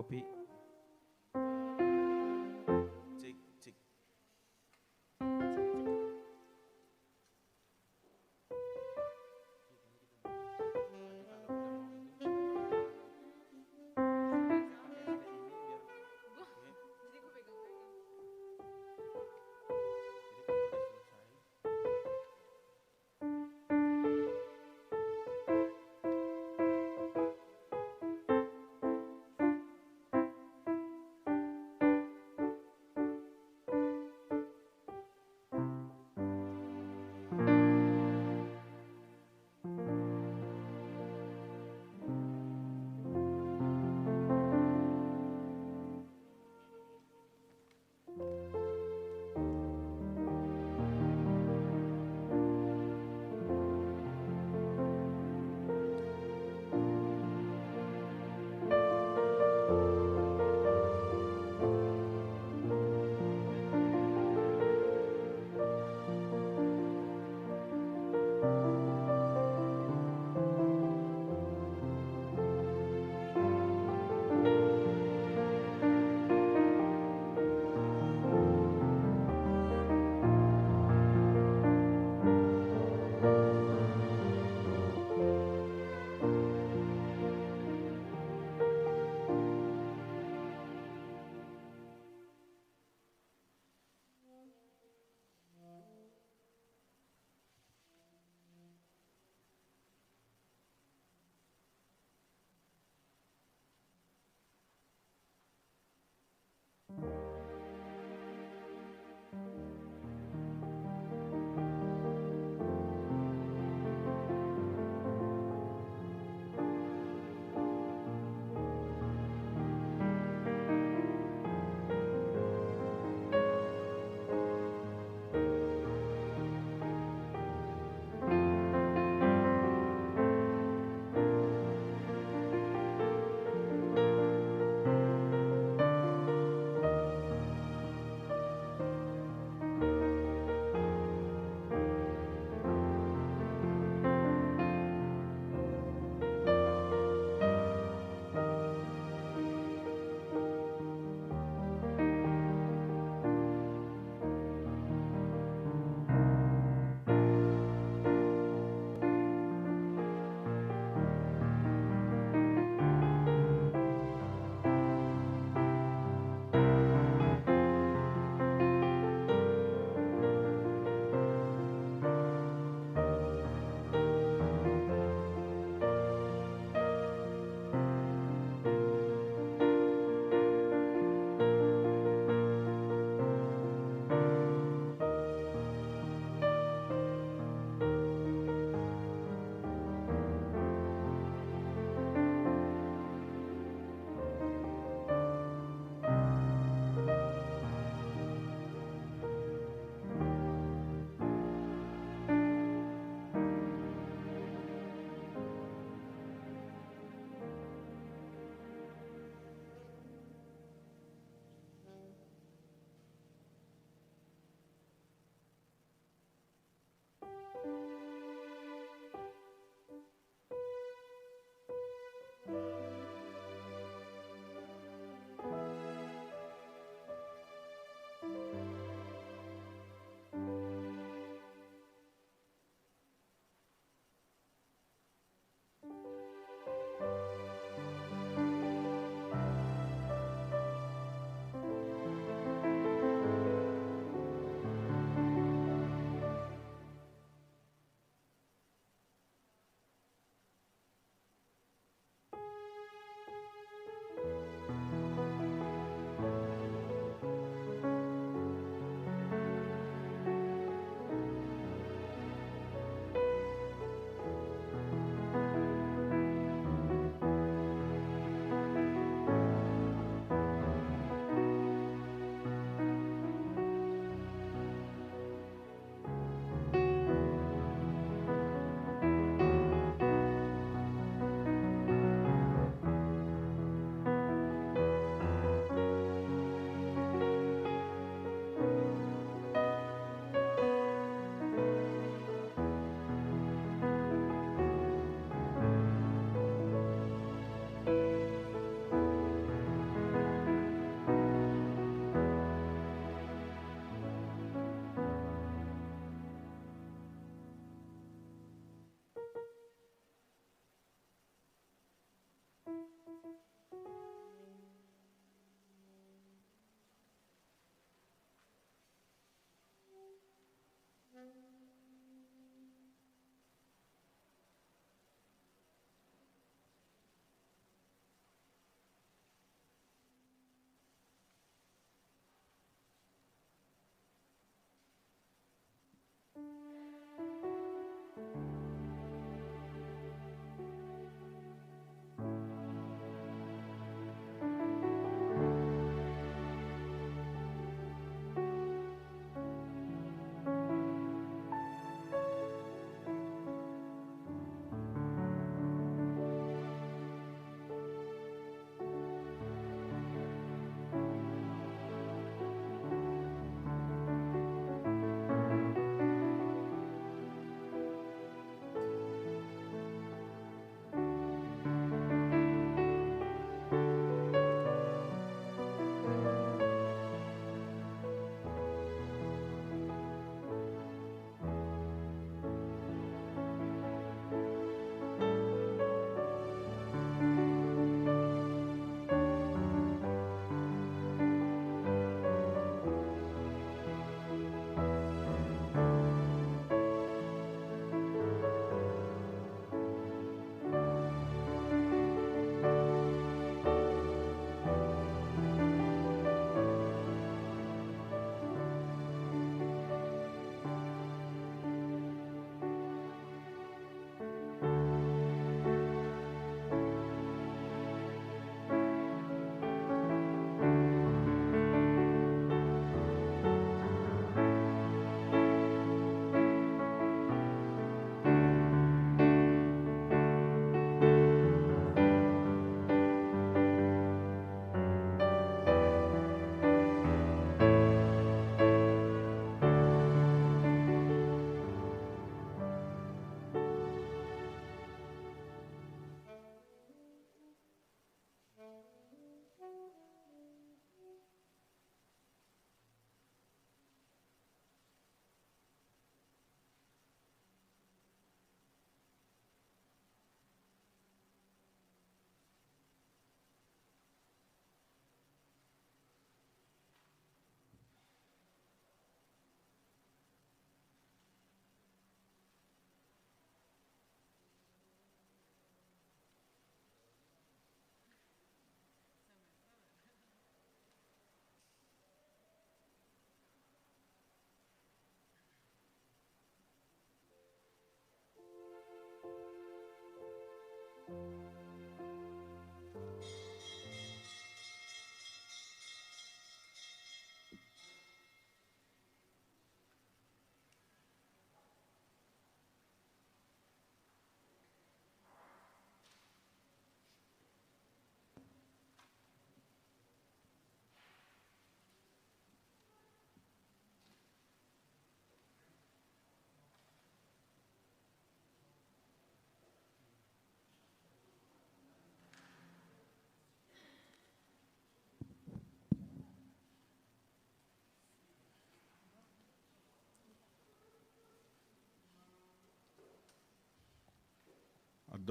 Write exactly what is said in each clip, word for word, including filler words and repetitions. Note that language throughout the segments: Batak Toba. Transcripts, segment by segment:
Kopi. Cek, cek.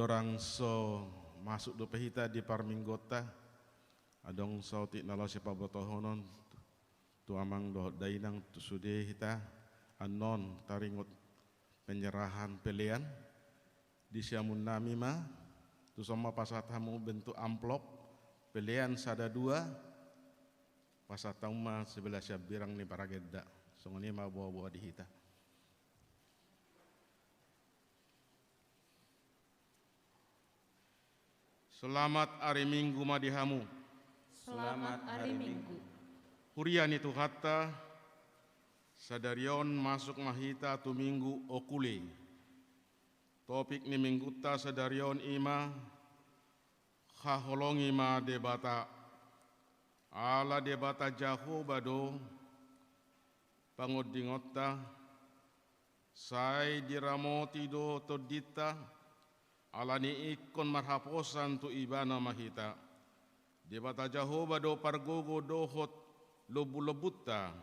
Torang so masuk dope hita di parmingguonta, adong saotik na laho sipabotohonon tu amang dohot dainang tu sude hita, annon taringot penyerahan pelean. Di siamun nami ma, tu son ma pasahat hamu bentuk amplop, pelean sada dua, pasahat hamu ma sebelah siambirang ni paragenda. Songon i ma boa-boa di hita. Selamat ari Minggu ma di hamu. Selamat ari Minggu. Huria ni Tuhanta, sadari on masuk ma hita tu Minggu Oculi. Topik ni minggunta sadari on i ma, haholongi ma Debata. Ala Debata Jahowa do pangondingonta, sai diramoti do tondinta, ala ni i ingkon marhaposan tu Ibana ma hita. Debata Jahowa do pargogo dohot lombu-lombunta,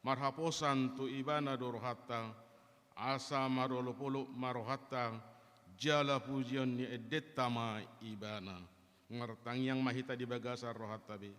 marhaposan tu Ibana do rohanta, asa marolop-olop ma rohanta, jala pujion ni endenta ma Ibana. Martangiang ma hita di bagasan rohanta be.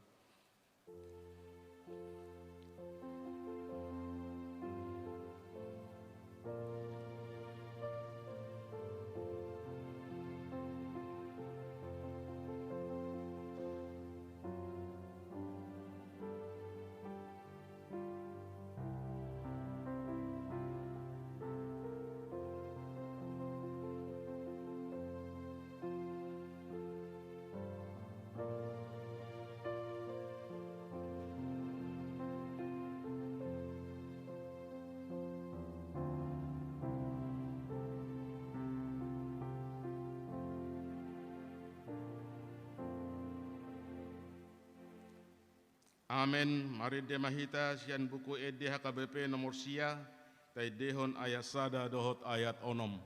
Amen. Marende ma hita sian Buku Ende H K B P nomor sia, taendehon ayat sada dohot ayat onom.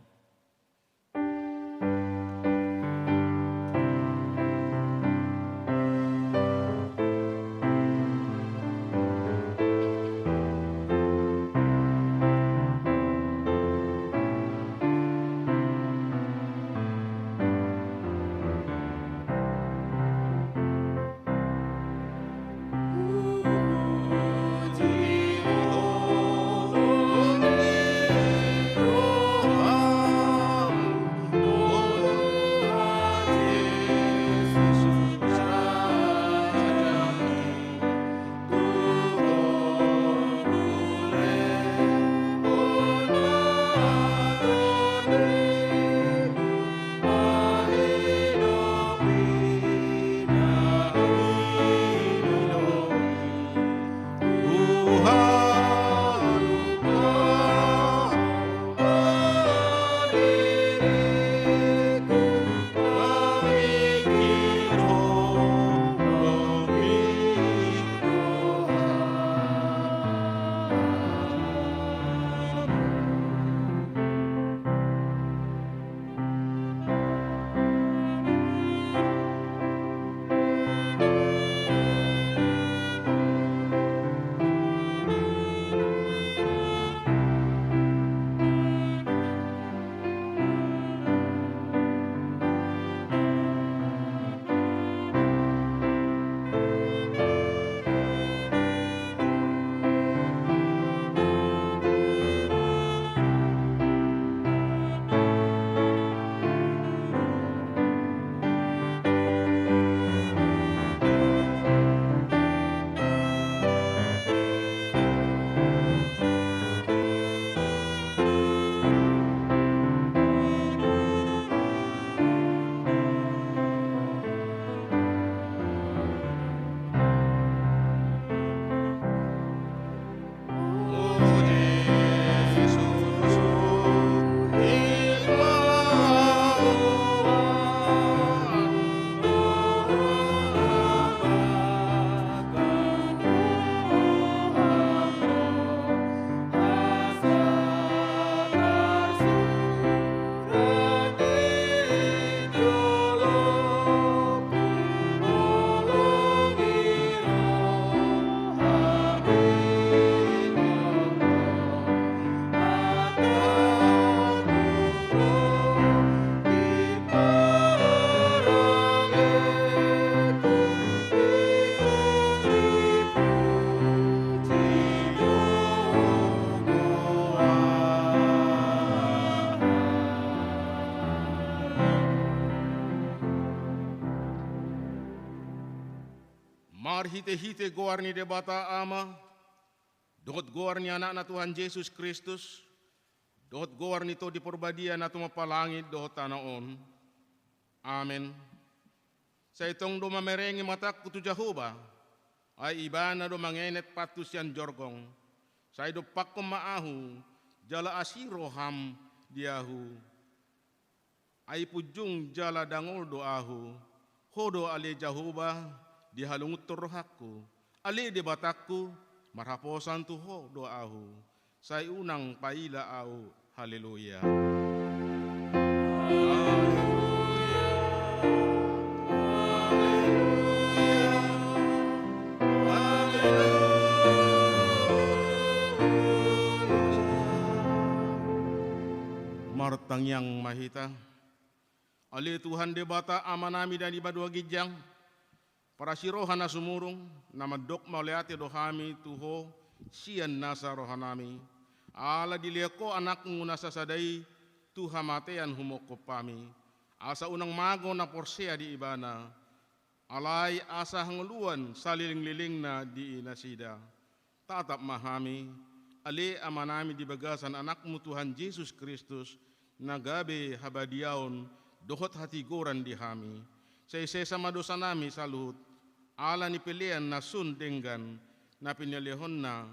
Marhitehite goar ni Debata Ama, dohot goar ni Anakna Tuhan Jesus Kristus, dohot goar ni Tondi Parbadia na tumompa langit dohot tano on. Amen. Sai tong do mamerenge matangku tu Jahowa, ai Ibana do mangenet pantu sian jorgong. Sai dompakkon ma ahu, jala asi roham di ahu. Ai punjung jala dangol do ahu, Ho do ale Jahowa, dihalungunhon rohangku. Ale Debatangku, marhaposan tu Ho do ahu. Sai unang paila ahu. Haleluya. Martangiang ma hita. Ale Tuhan Debata Amanami na di banua ginjang, parasi roha na sumurung, na mandok mauliate do hami tu Ho sian nasa rohanami. Ala dilehon Ho Anakmu na sasada i tu hamatean humongkop hami, asa unang mago na porsea di Ibana, alai asa hangoluan salelenglelengna di nasida. Tatap ma hami, ale Amanami, di bagasan Anakmu Tuhan Jesus Kristus, na gabe habadiaon dohot hatigoran di hami. Sai sesa ma dosanami saluhut, ala ni pelean na sun denggan, na pinalehonNa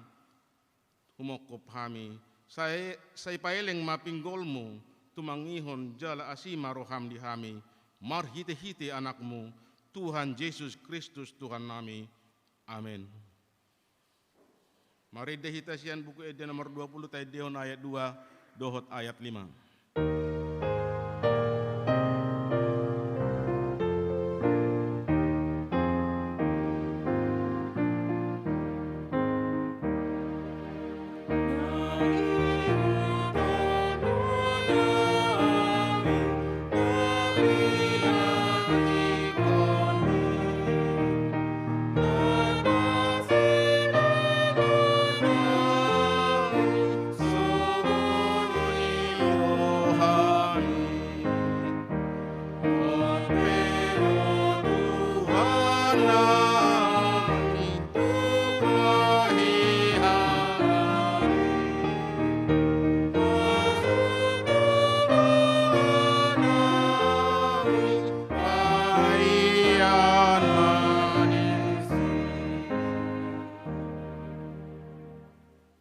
humongkop hami. Sai, sai paeleng ma pinggolMu, tumangihon jala asi ma roham di hami, marhitehite Anakmu, Tuhan Jesus Kristus Tuhannami. Amen. Marende hita sian Buku Ende nomor dua puluh, taendehon ayat dua dohot ayat lima.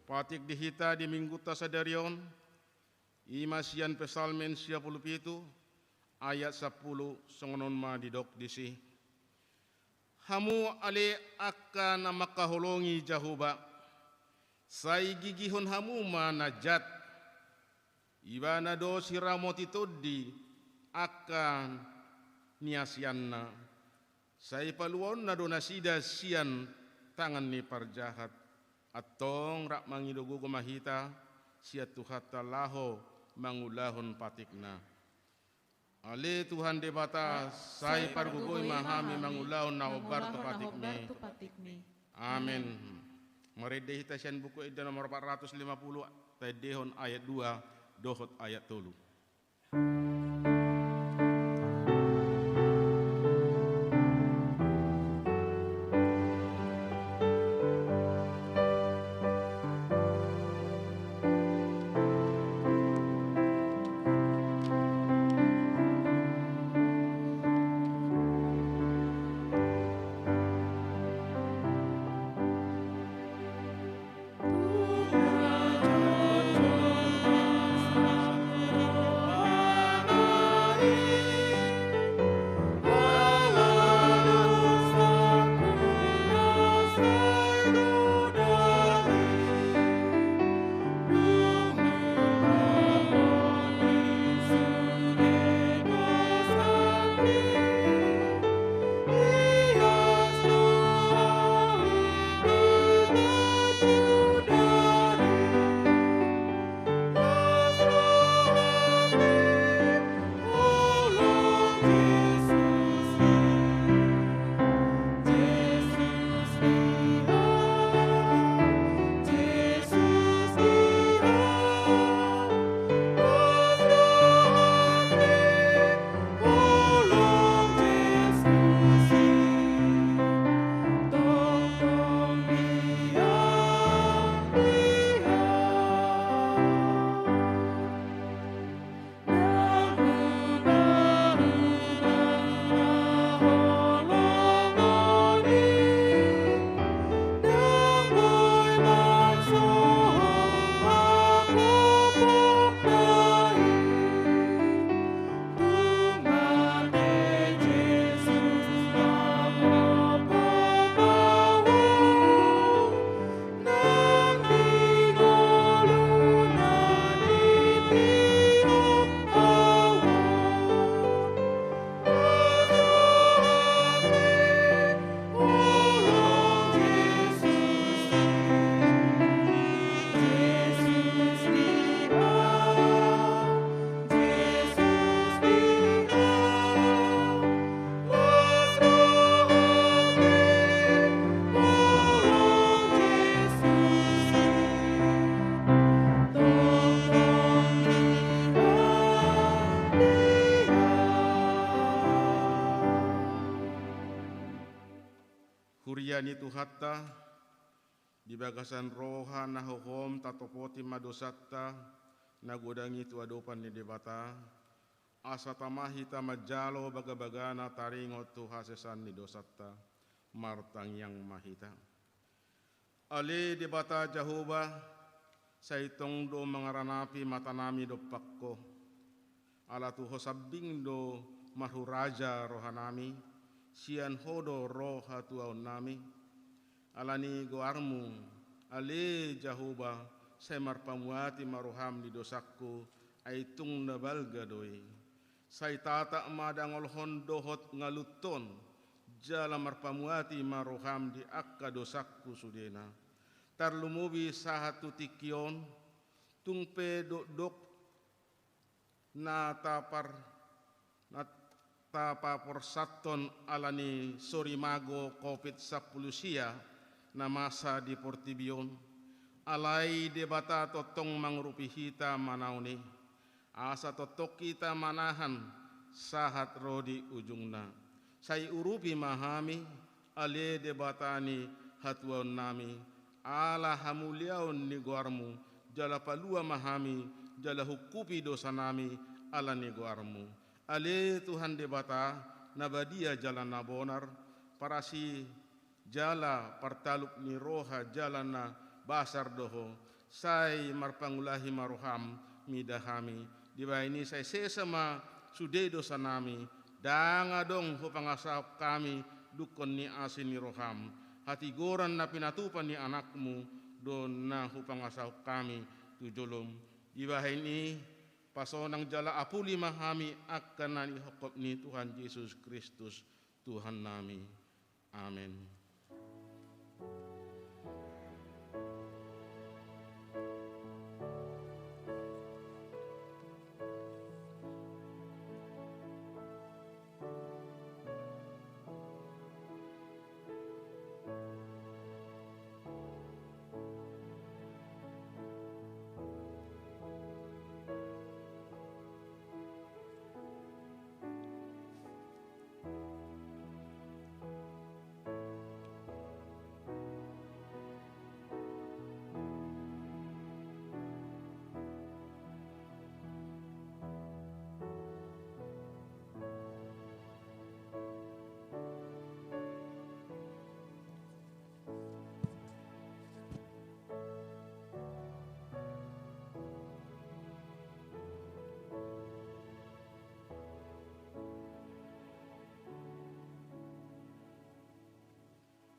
Patik di hita di Minggunta sadari on, i ma sian Psalmen sia pulu pitu, ayat sampulu, songon on ma didok disi. Hamu ale angka na mangkaholongi Jahowa, sai gigihon hamu ma na jat. Ibana do siramoti tondi angka niasianna. Sai paluaonna do nasida sian tangan ni parjahat. Antong rap mangido gogo ma hita sian Tuhanta laho mangulahon patikna. Ale Tuhan Debata, sai pargogoi ma hami mangulahon na hombar tu patikmi. Amen. Marende hita sian Buku Ende nomor empat ratus lima puluh, taendehon ayat dua dohot ayat tolu. ni Tuhanta, di bagasan roha na hohom tatopoti ma dosanta na godang i tu adopan ni Debata, asa tama hita manjalo bagabagana taringot tu hasesaan ni dosanta. Martangiang ma hita. Ale Debata Jahowa, sai tong do mangaranapi matanami dompak Ho. Ala tu Ho sambing do marhuraja rohanami, sian Ho do ro hatuaonnami. Ala ni goarMu, ale Jahowa, sai marpamuati ma roham di dosangku, ai tung na balga do i. Sai tatap ma dangolhon dohot ngalunton, jala marpamuati ma roham di angka dosangku sudena. Tarlumobi sahat tu tingki on, tung pe dokdok na tapar, na tapaporsanhon ala ni sorimago Covid sampulu sia na masa di portibi on. Alai Debata tongtong mangurupi hita manaon i, asa tongtong hita manahan sahat ro di ujungna. Sai urupi ma hami, ale Debata ni hatuaonnami, ala hamuliaon ni goarMu, jala palua ma hami, jala hungkupi dosanami ala ni goarMu. Ale Tuhan Debata, na badia jala na bonar, parasi jala partalup ni roha jala na basar do Ho, sai marpangulahi ma roham mida hami. Dibahen i sai sesa ma sude dosanami, ndang adong hupangasahon hami dungkon ni asi ni roham. Hatigoran na pinatupa ni AnakMu do na hupangasahon hami tu jolom. Dibahen i pasonang jala apuli ma hami angka na nihophop ni Tuhan Jesus Kristus Tuhannami. Amen.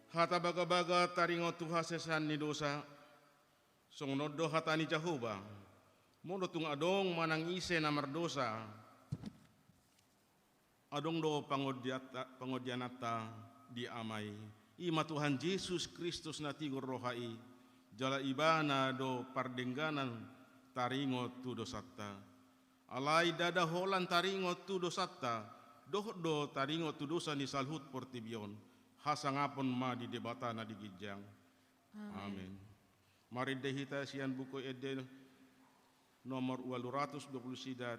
Hata bagabaga taringot tu hasesaan ni dosa. Songon on do hata ni Jahowa: Molo tung adong manang ise na mardosa, adong do pangondianta-, pangondiananta di Ama i, i ma Tuhan Jesus Kristus na tigor roha i, jala Ibana do pardengganan taringot tu dosanta. Alai ndada holan taringot tu dosanta, dohot do taringot tu dosa ni saluhut portibi on. Hasangapon ma di Debata na di ginjang. Amen. Amen. Marende hita sian Buku Ende nomor ualu ratus dua pulu sia,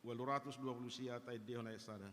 ualu ratus dua pulu sia, taendehon ayat sada.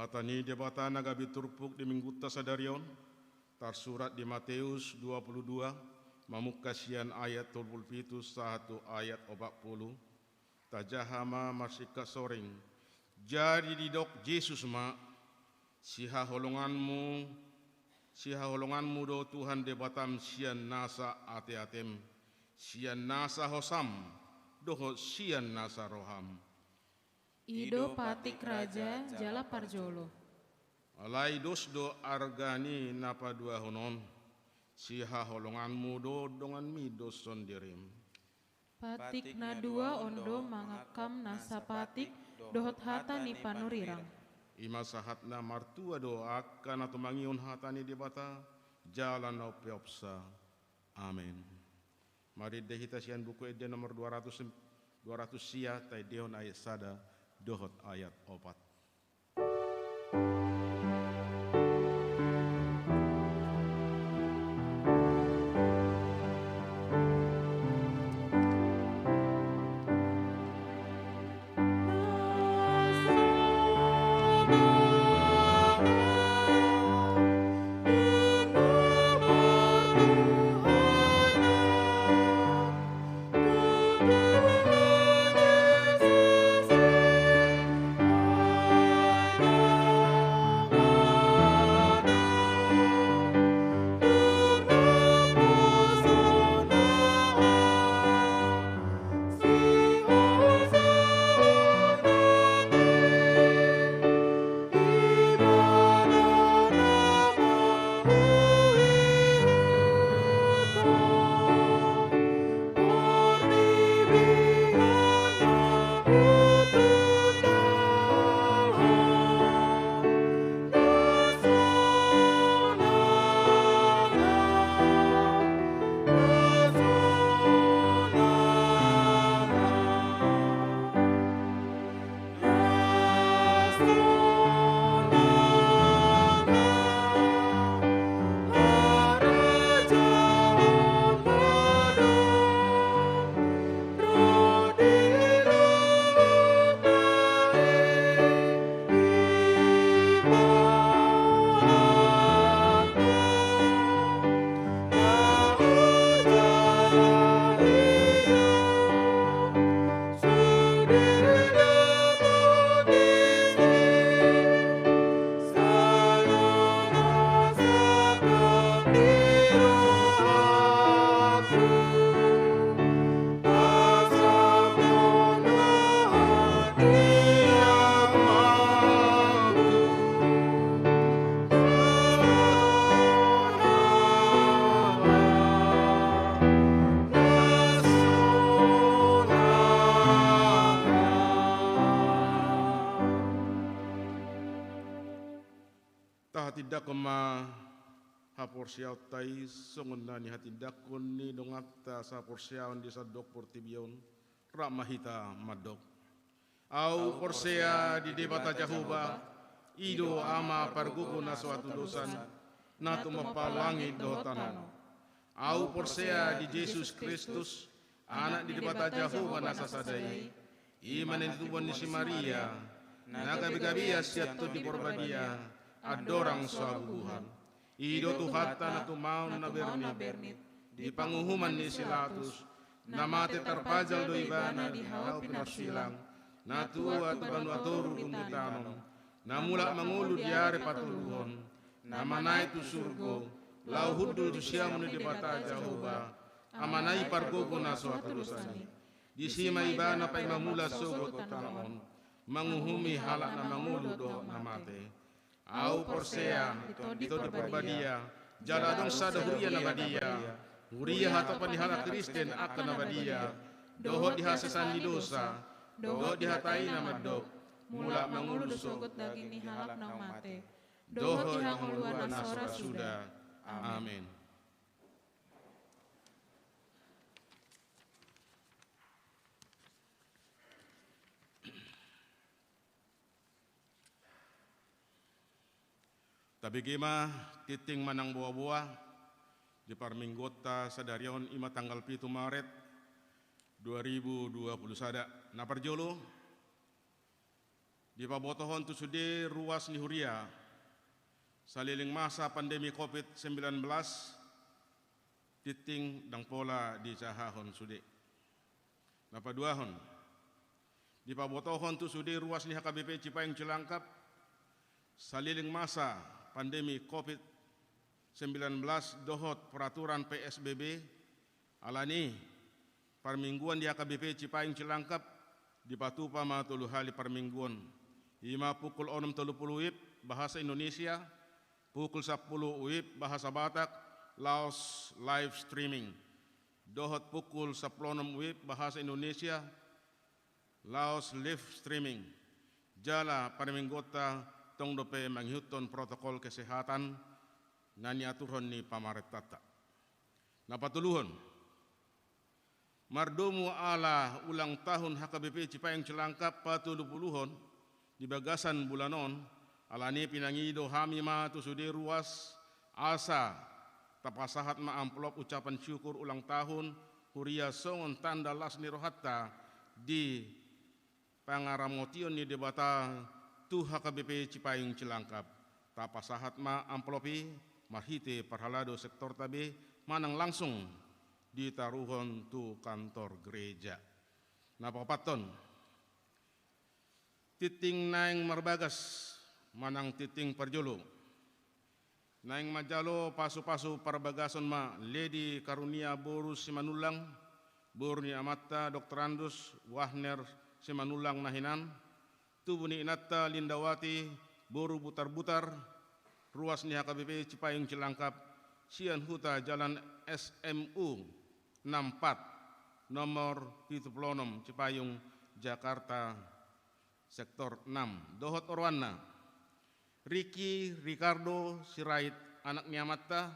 Hata ni Debata na gabe turpuk di Minggunta sadari on, tarsurat di Mateus dua pulu dua, mamungka sian ayat tolu pulu pitu sahat tu ayat opat pulu. Tajaha ma marsingkat soring. Jadi didok Jesus ma, sihaholonganmu, sihaholonganmu do Tuhan Debatam sian nasa ateatem, sian nasa hosam, dohot sian nasa roham. I do patik raja jala parjolo. Alai dos do arga ni na paduahon on, sihaholonganmu do donganmi doshon dirim. Patik na dua on do mangangkam nasa patik dohot hata ni panurirang. I ma sahatna, martua do angka na tumangihon hata ni Debata jala na umpeopsa. Amen. Marende hita sian Buku Ende nomor dua ratus, dua ratus sia, taendehon ayat sada dohot ayat opat. Tahatindangkon ma haporseaonta i songon na nihatindangkon ni donganta sahaporseaon di sandok portibi on. Rap ma hita mandok. Ahu porsea di Debata Jahowa, i do Ama pargogo na so hatudosan, na tumompa langit dohot tano on. Ahu porsea di Jesus Kristus, Anak ni Debata Jahowa na sasada i, i ma na nitubuan ni si Maria, na gabegabean sian Tondi Porbadia, andorang so habubuhan. I do Tuhanta na tumaon na bernit, di panguhuman ni si Pilatus, na mate tarpajal do ibana di hau pinarsilang, na tua tu banua toru dung ditanom, na mulak mangolu di ari patoluhon, na manaek tu surgo, laho hundul tu siamun ni Debata Jahowa, Amana i pargogo na so hatudosan i. Disi ma ibana paima mulak sogot tu tano on, manguhumi halak na mangolu dohot na mate. Ahu porsea di Tondi Porbadia, jala adong sada huria na badia, huria hatopan ni halak Kristen angka na badia, dohot di hasesaan ni dosa, dohot di hata i na mandok, mulak mangolu sogot daging ni halak na mate, dohot di hangoluan na so ra suda. Amen. Tabege ma tingting manang boaboa di parmingguonta sadari on, i ma tanggal pitu Maret dua ribu dua puluh sada. Na parjolo, Dipabotohon tu sude ruas ni huria saleleng masa pandemi covid sembilan belas, tingting ndang pola dijahahon sude. Na paduahon, dipabotohon tu sude ruas ni H K B P Cipayung Cilangkap saleleng masa pandemi covid sembilan belas dohot peraturan P S B B. Alani, parmingguan di H K B P Cipayung Cilangkap dipatupa ma tolu hali parmingguan. I ma pukul onom tolu pulu WIB bahasa Indonesia, pukul sampulu WIB bahasa Batak, laos live streaming. Dohot pukul sampulu onom WIB bahasa Indonesia, laos live streaming. Jala parmingguonta tong dope mangihuthon protokol kesehatan na niaturhon ni pamarentanta. Na patoluhon, mardomu ala ulang tahun H K B P Cipayung Cilangkap patolupuluhon di bagasan bulan on, alani pinangido hami ma tu sude ruas asa tapasahat ma amplop ucapan syukur ulang tahun huria songon tanda las ni rohanta di pangaramotion ni Debata tu H K B P Cipayung Cilangkap. Tapasahat ma amplop i marhite parhalado sektorta be manang langsung ditaruhon tu kantor gereja. Na paopathon, tingting naeng marbagas manang tingting parjolo. Naeng manjalo pasupasu parbagason ma Lady Karunia boru Simanullang, boru ni amanta Doktorandus Wahner Simanullang na hinan, tubu ni inanta Lindawati boru Butarbutar, ruas ni H K B P Cipayung Cilangkap, sian huta Jalan S M U enam pat, nomor pitu pulu onom, Cipayung, Jakarta, sektor enam. Dohot oroanna, Ricky Ricardo Sirait, anak ni amanta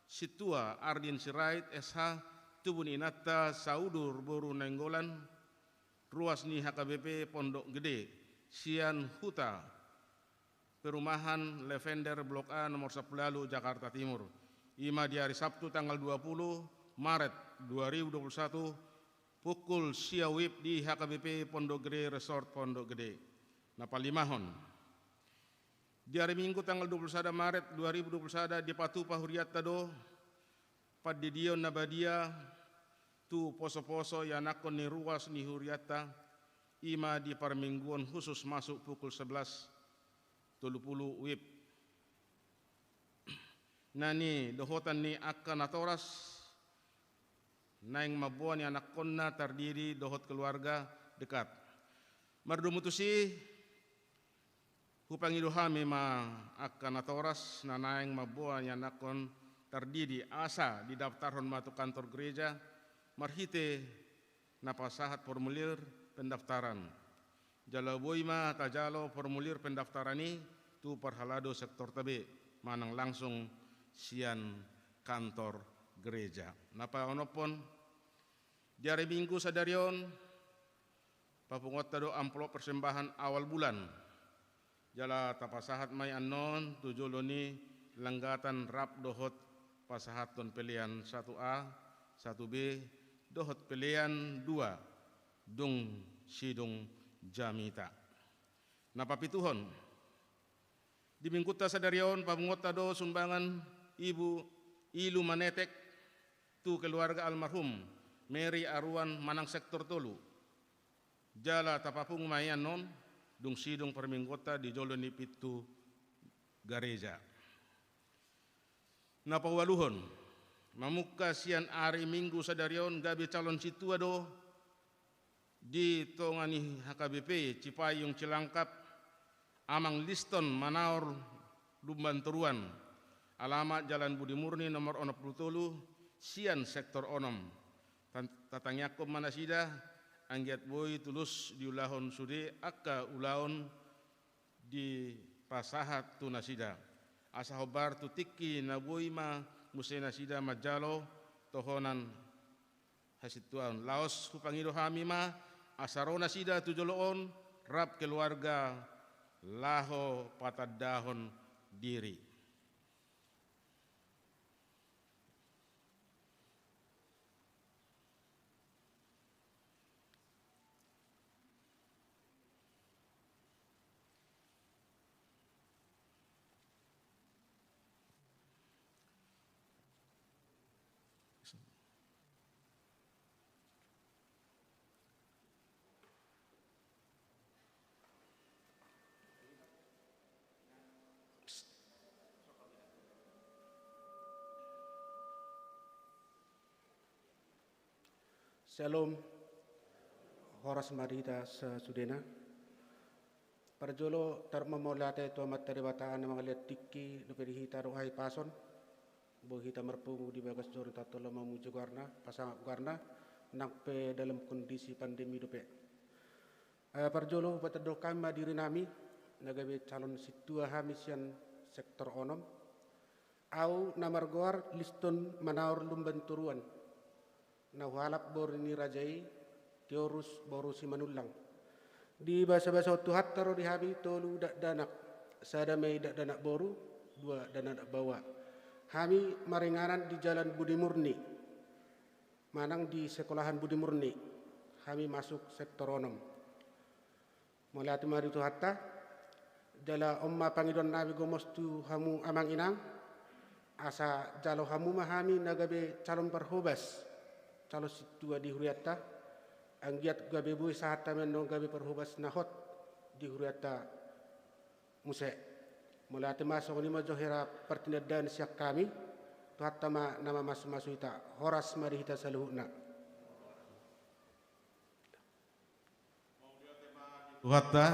Sintua Ardin Sirait S H, tubu ni inanta Saudur boru Nainggolan, ruas ni H K B P Pondok Gede, sian huta perumahan Lavender Blok A nomor sampulu ualu, Jakarta Timur. I ma di ari Sabtu tanggal dua puluh Maret dua ribu dua puluh satu, pukul sia WIB di H K B P Pondok Gede Resort Pondok Gede. Na palimahon, di ari Minggu tanggal dua puluh sada Maret dua ribu dua puluh sada dipatupa hurianta do pandidion na badia tu posoposo ianakhon ni ruas ni hurianta, i ma di parmingguon khusus masuk pukul sebelas tolu pulu WIB. Na nidohotan ni angka natoras naeng mamboan ianakhonna tardidi dohot keluarga dekat. Mardomu tusi, hupangido hami ma angka natoras na naeng mamboan ianakhon tardidi asa didaftarhon ma tu kantor gereja marhite na pasahat formulir pendaftaran. Jala boi ma tajalo formulir pendaftaran i tu parhalado sektorta be manang langsung sian kantor gereja. Na paonomhon, di ari Minggu sadari on papunguanta do amplop persembahan awal bulan. Jala tapasahat ma i annon tu jolo ni langgatan rap dohot pasahathon pelean satu A, satu B, dohot pelean dua, dung sidung jamita. Na papituhon, di Minggunta sadari on papunguanta do sumbangan Ibu Ilu Manetek tu keluarga almarhum Mary Aruan manang sektor tolu. Jala tapapungu ma i annon dung sidung parmingguonta di jolo ni pintu gareja. Na paualuhon, mamungka sian ari Minggu sadari on gabe calon sintua do di tonga ni H K B P Cipayung Cilangkap, Amang Liston Manaor Lumban Toruan, alamat Jalan Budi Murni nomor onom pulu tolu, sian sektor onom. Tan-, tatangiangkon ma nasida, anggiat boi tulus diulahon sude angka ulaon dipasahat tu nasida. Asa hombar tu tingki na boi ma muse nasida manjalo tohonan hasintuaon. Laos hupangido hami ma asa ro nasida tu jolo on rap keluarga laho patandahon diri. Syalom. Horas ma di hita sasudena. Parjolo tarlumobi ma mauliate tu Amanta Debata na mangalean tingki dope di hita dohot hahipason. Boi hita marpungu di bagas joro ni Tuhanta on laho mamuji goarna, pasangap goarna, nang pe dalam kondisi pandemi dope. Eh, parjolo hupatandahon hami ma diri nami, na gabe calon sintua hami sian sektor onom. Ahu na margoar Liston Manaor Lumban Toruan, na huhalap boru ni raja i, Teorus boru Simanullang. Dibasabasahon Tuhanta ro di hami tolu dakdanak, sada ma i dakdanak boru, dua dakdanak baoa. Hami maringanan di Jalan Budi Murni, manang di sekolahan Budi Murni, hami masuk sektor onom. Mauliate ma di Tuhanta, jala on ma pangidoan nami gomos tu hamu amang inang, asa jalo hamu ma hami na gabe calon parhobas, calon sintua di hurianta, anggiat gabe boi sahanta ma annon gabe parhobas na hot di hurianta muse. Mauliate ma, songon i ma jo hira partinandaan sian hami, Tuhanta ma na mamasumasu hita, horas ma di hita saluhutna. Tuhanta.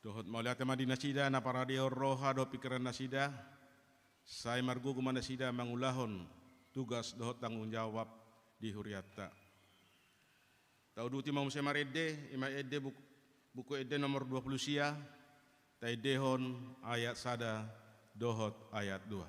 Dohot mauliate ma di nasida na paradehon roha dohot pingkiran nasida, sai margogo ma nasida mangulahon tugas dohot tanggung jawab di hurianta. Tauduti ma muse marende, i ma ende buk-, buku ende nomor dua pulu sia, taendehon ayat sada dohot ayat dua.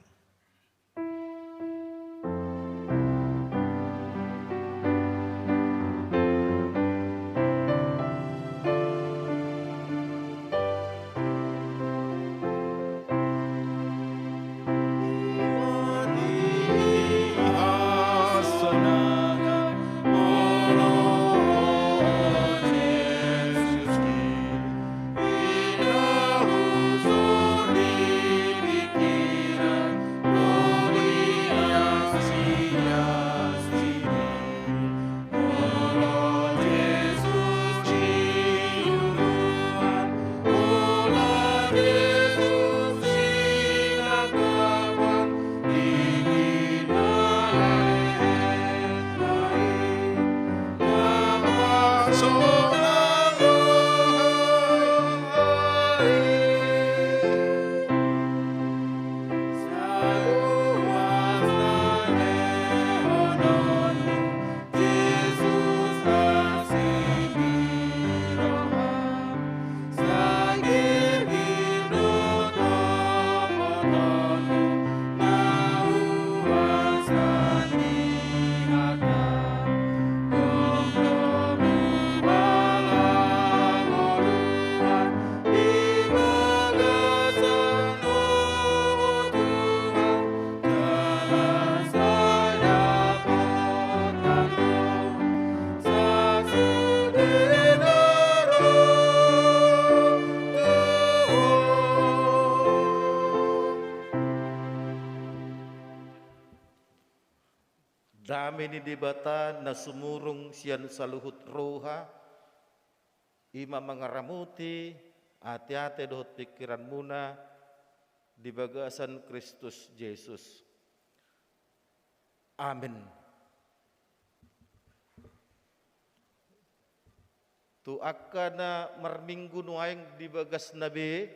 Dame ni Debata na sumurung sian saluhut roha, i ma mangaramoti ateate dohot pingkiranmuna di bagasan Kristus Jesus. Amen. Tu angka na marminggu nuaeng di bagasna be,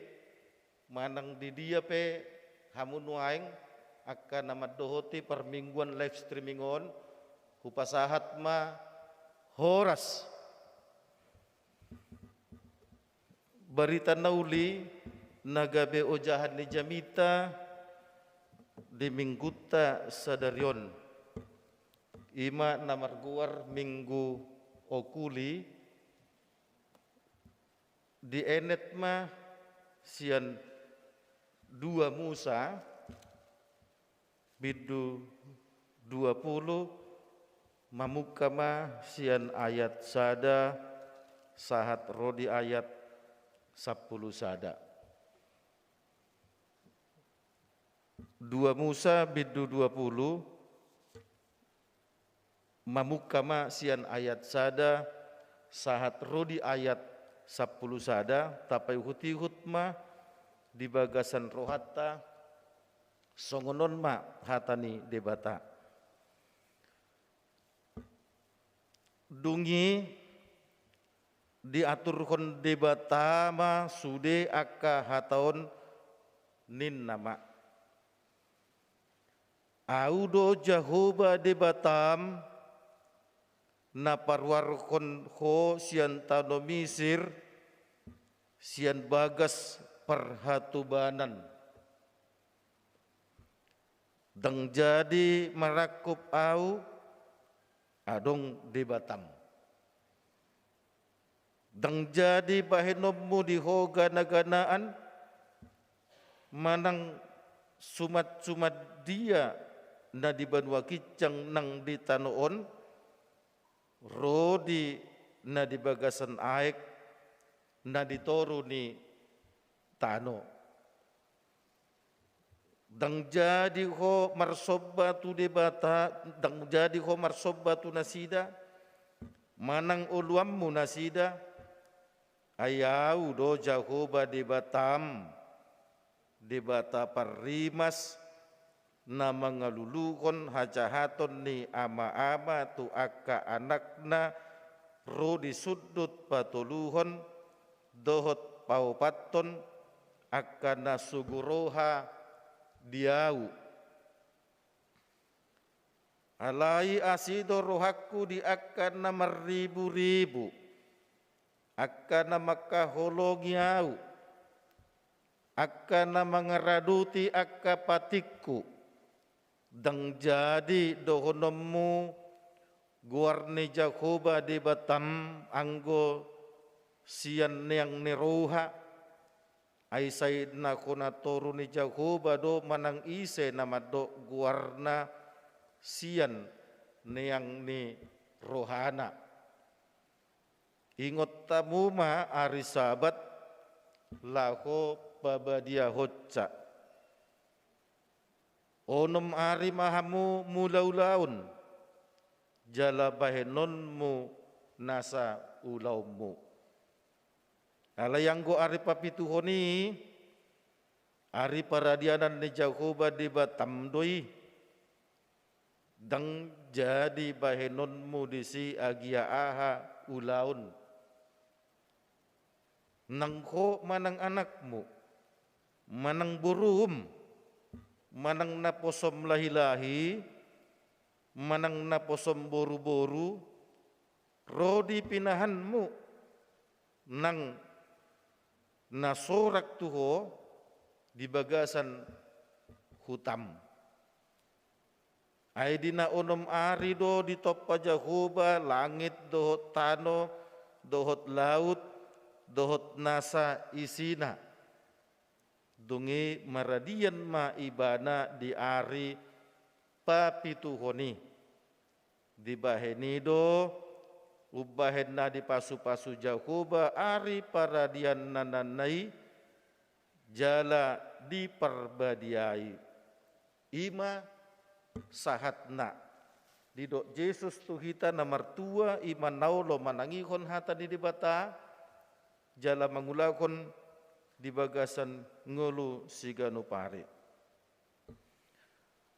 manang di dia pe hamu nuaeng, angka na mandohoti parmingguan live streaming on, hupasahat ma horas. Barita na uli na gabe ojahan ni jamita di minggunta sadari on, i ma na margoar Minggu Okuli, dienet ma sian dua Musa, bindu dua pulu, mamungka ma sian ayat sada sahat ro di ayat sampulu sada. Dua Musa bindu dua pulu, mamungka ma sian ayat sada sahat ro di ayat sampulu sada, tapaihutihut ma di bagasan rohanta, songon on ma hata ni Debata. Dung i diaturhon Debata ma sude angka hata on, ninna ma: Ahu do Jahowa Debatam, na paruarhon ho sian tano Misir, sian bagas parhatobanan. Ndang jadi marangkup ahu adong Debatam. Ndang jadi bahenonmu di ho ganaganaan, manang sumatsumat dia na di banua ginjang nang di tano on, ro di na di bagasan aek na di toru ni tano. Ndang jadi ho marsomba tu debata, ndang jadi ho marsomba tu nasida, manang oloanmu nasida, ai ahu do Jahowa Debatam, Debata parrimas, na mangaluluhon hajahaton ni ama-ama tu angka anakna, ro di sundut patoluhon dohot paopathon angka na sogo roha di ahu. Alai asi do rohangku di angka na marriburibu, angka na mangkaholongi ahu, angka na mangaradoti angka patikku. Ndang jadi dohononmu goar ni Jahowa Debatam anggo sian neang ni roha, ai sai na hona toru ni Jahowa do manang ise na mandok goarna sian neang ni rohana. Ingot hamu ma ari Sabat laho pabadiahonsa. Onom ari ma hamu mulaulaon, jala bahenonmu nasa ulaonmu. Alai anggo ari papituhon i, ari paradianan ni Jahowa Debatam do i. Ndang jadi bahenonmu disi agia aha ulaon. Nang ho manang anakmu, manang borum, manang naposom lahilahi, manang naposom boruboru, ro di pinahanmu, nang na sorang tu ho di bagasan hutam. Ai di na onom ari do ditompa Jahowa langit dohot tano, dohot laut, dohot nasa isina. Dung i maradian ma ibana di ari papituhon i. Dibahen i do umbahen na dipasupasu Jahowa ari paradiananna i, jala diparbadiai. I ma sahatna. Didok Jesus tu hita na martua i ma na olo manangihon hata ni Debata, jala mangulahon di bagasan ngolu siganup ari.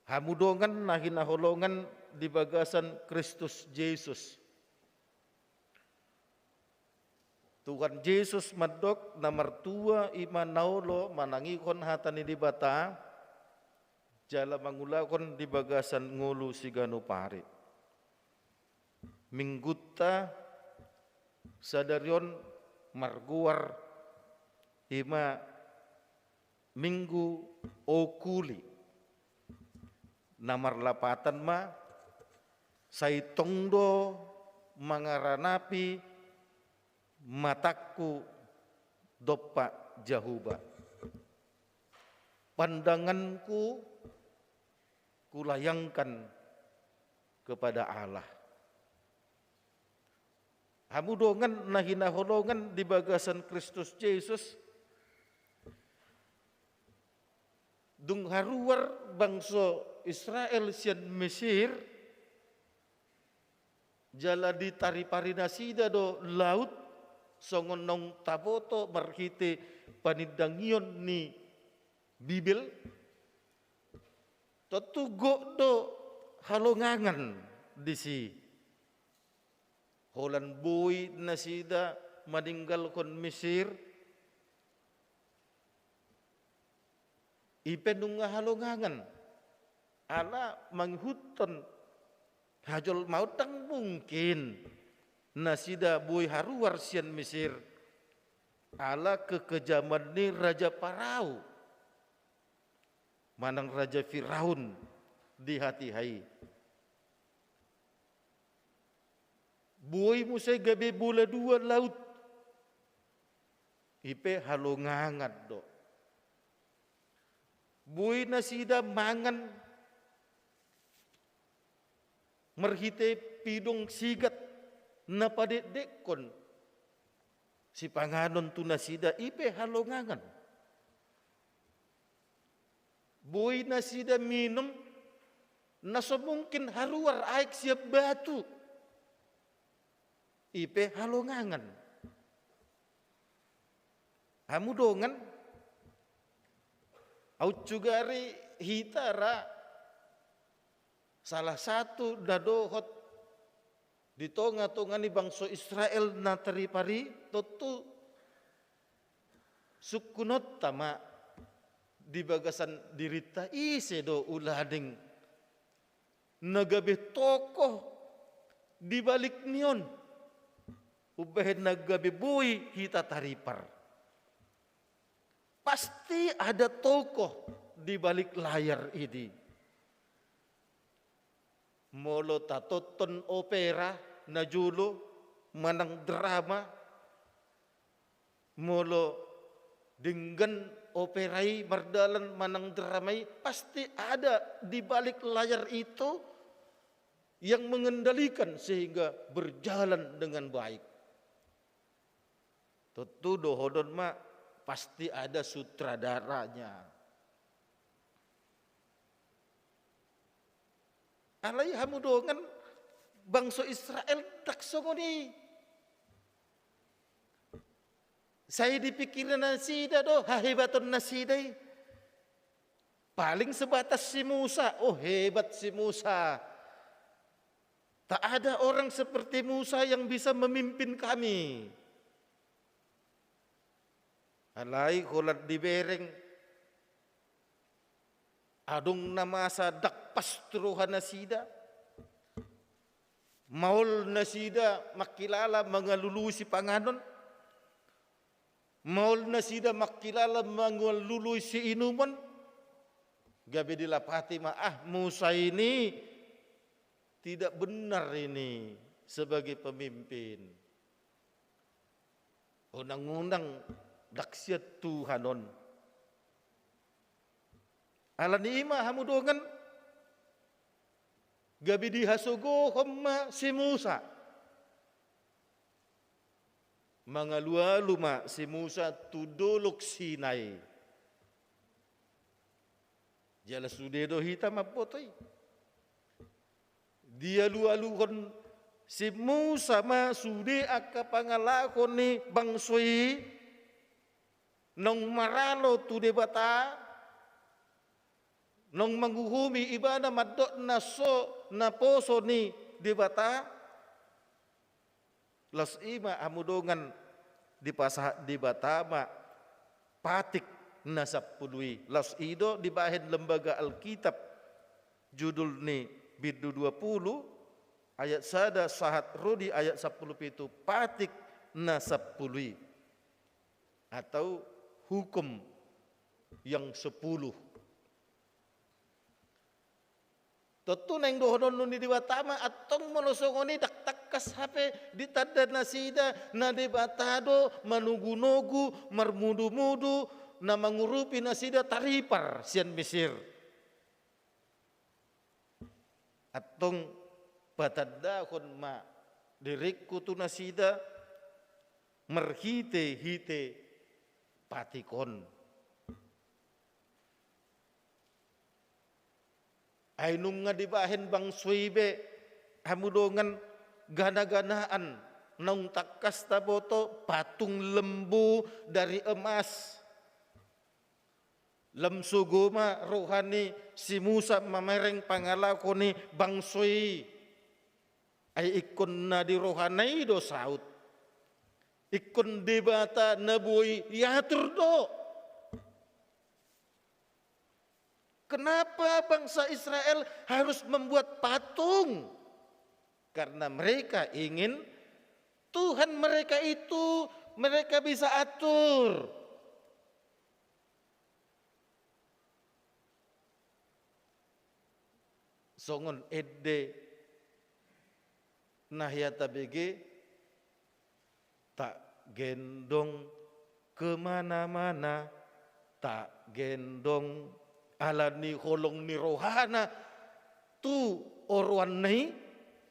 Hamu dongan na hinaholongan di bagasan Kristus Jesus. Tuhan Jesus mandok na martua i ma na olo manangihon hata ni Debata, jala mangulahon di bagasan ngolu siganup ari. Minggunta sadari on margoar i ma Minggu Oculi. Na marlapatan ma, sai tong do mangaranapi matangku dompak Jahowa. Pandanganku kulayangkan kepada Allah. Hamu dongan na hinaholongan di bagasan Kristus Jesus, dung haruar bangso Israel sian Mesir, jala ditaripari nasida do laut, songon naung taboto marhite panindangion ni Bibel, tontu gok do halongangan disi. Holan boi nasida maninggalhon Mesir, i pe nunga halongangan. Ala mangihuthon hajolmaon, ndang mungkin nasida boi haruar sian Mesir ala kekejaman ni Raja Parao manang Raja Firaun di hatiha i. Boi muse gabe bola dua laut, i pe halongangan do. Boi nasida mangan marhite pidong sigat na padekdekkon sipanganon tu nasida, i pe halongangan. Boi nasida minum na so mungkin haruar aek sian batu, i pe halongangan. Hamu dongan, aut sugari hita ra salah satu na dohot di tonga-tonga ni bangso Israel na taripar i, tontu sungkunonta ma di bagasan dirinta, ise do ulaning na gabe tokoh di balik ni on, umbahen na gabe boi hita taripar. Pasti ada tokoh di balik layar ini. Molo tatonton opera na jolo manang drama, molo denggan opera i mardalan manang drama i, pasti ada di balik layar itu yang mengendalikan sehingga berjalan dengan baik. Tontu dohonon ma, pasti ada sutradaranya. Alai hamu dongan, bangso Israel ndang songon i. Sai di pikiran nasida do hahebaton nasida i. Paling sebatas si Musa, oh, hebat si Musa. Tak ada orang seperti Musa yang bisa memimpin kami. Alai holan dibereng, adong na masa ndang pas tu roha nasida. Maol nasida mangkilala mangalului sipanganon. Maol nasida mangkilala mangalului siinumon. Gabe dilapati ma, ah, Musa ini tidak benar ini sebagai pemimpin. Unang-unang ndang sian Tuhan on. Alani i ma hamu dongan, gabe dihasogohon ma si Musa. Mangalualu ma si Musa tu Dolok Sinai. Jala sude do hita mamboto i. Dialualuhon si Musa ma sude angka pangalaho ni bangso i, naung maralo tu Debata, naung manguhumi ibana mandok na so naposo ni Debata. Laos i ma hamu dongan, dipasahat Debata ma patik na sampulu i. Laos i do dibahen Lembaga Alkitab judul ni bindu dua pulu ayat sada sahat ro di ayat sampulu pitu, patik na sampulu i. Atau hukum yang sepuluh. Tontu naeng dohonon ni Debata ma, antong molo songon i ndang tangkas hape ditanda nasida na Debata do manogunogu, marmudumudu, na mangurupi nasida taripar sian Mesir. Antong patandahon ma diringku tu nasida marhitehite patik on. Ai nunga dibahen bangso i be hamu dongan ganaganaan, naung tangkas taboto patung lembu dari emas. Lam sogo ma roha ni si Musa mamereng pangalaho ni bangso i. Ai ingkon na di rohana i do saut. Ingkon Debata na boi iatur do. Kenapa bangsa Israel harus membuat patung? Karena mereka ingin Tuhan mereka itu mereka bisa atur. Songon ende na hea tabege, tak gendong kemana-mana, tak gendong, ala ni holong ni rohana tu oroanna i,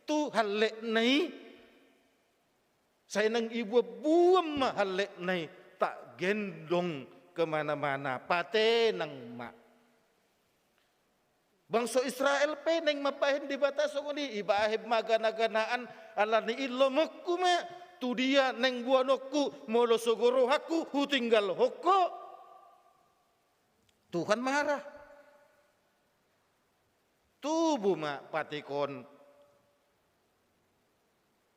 tu hallekna i. Sai nang ibuan-buan ma hallekna i, tak gendong kemana-mana, patenang ma. Bangso Israel pe naeng mambahen Debata songon i, ibahen ma gana-ganaan, ala ni i lomoku ma, tu dia naeng boanonku, molo so gok rohangku hutinggalhon ho? Tuhan marah. Tubu ma patik on.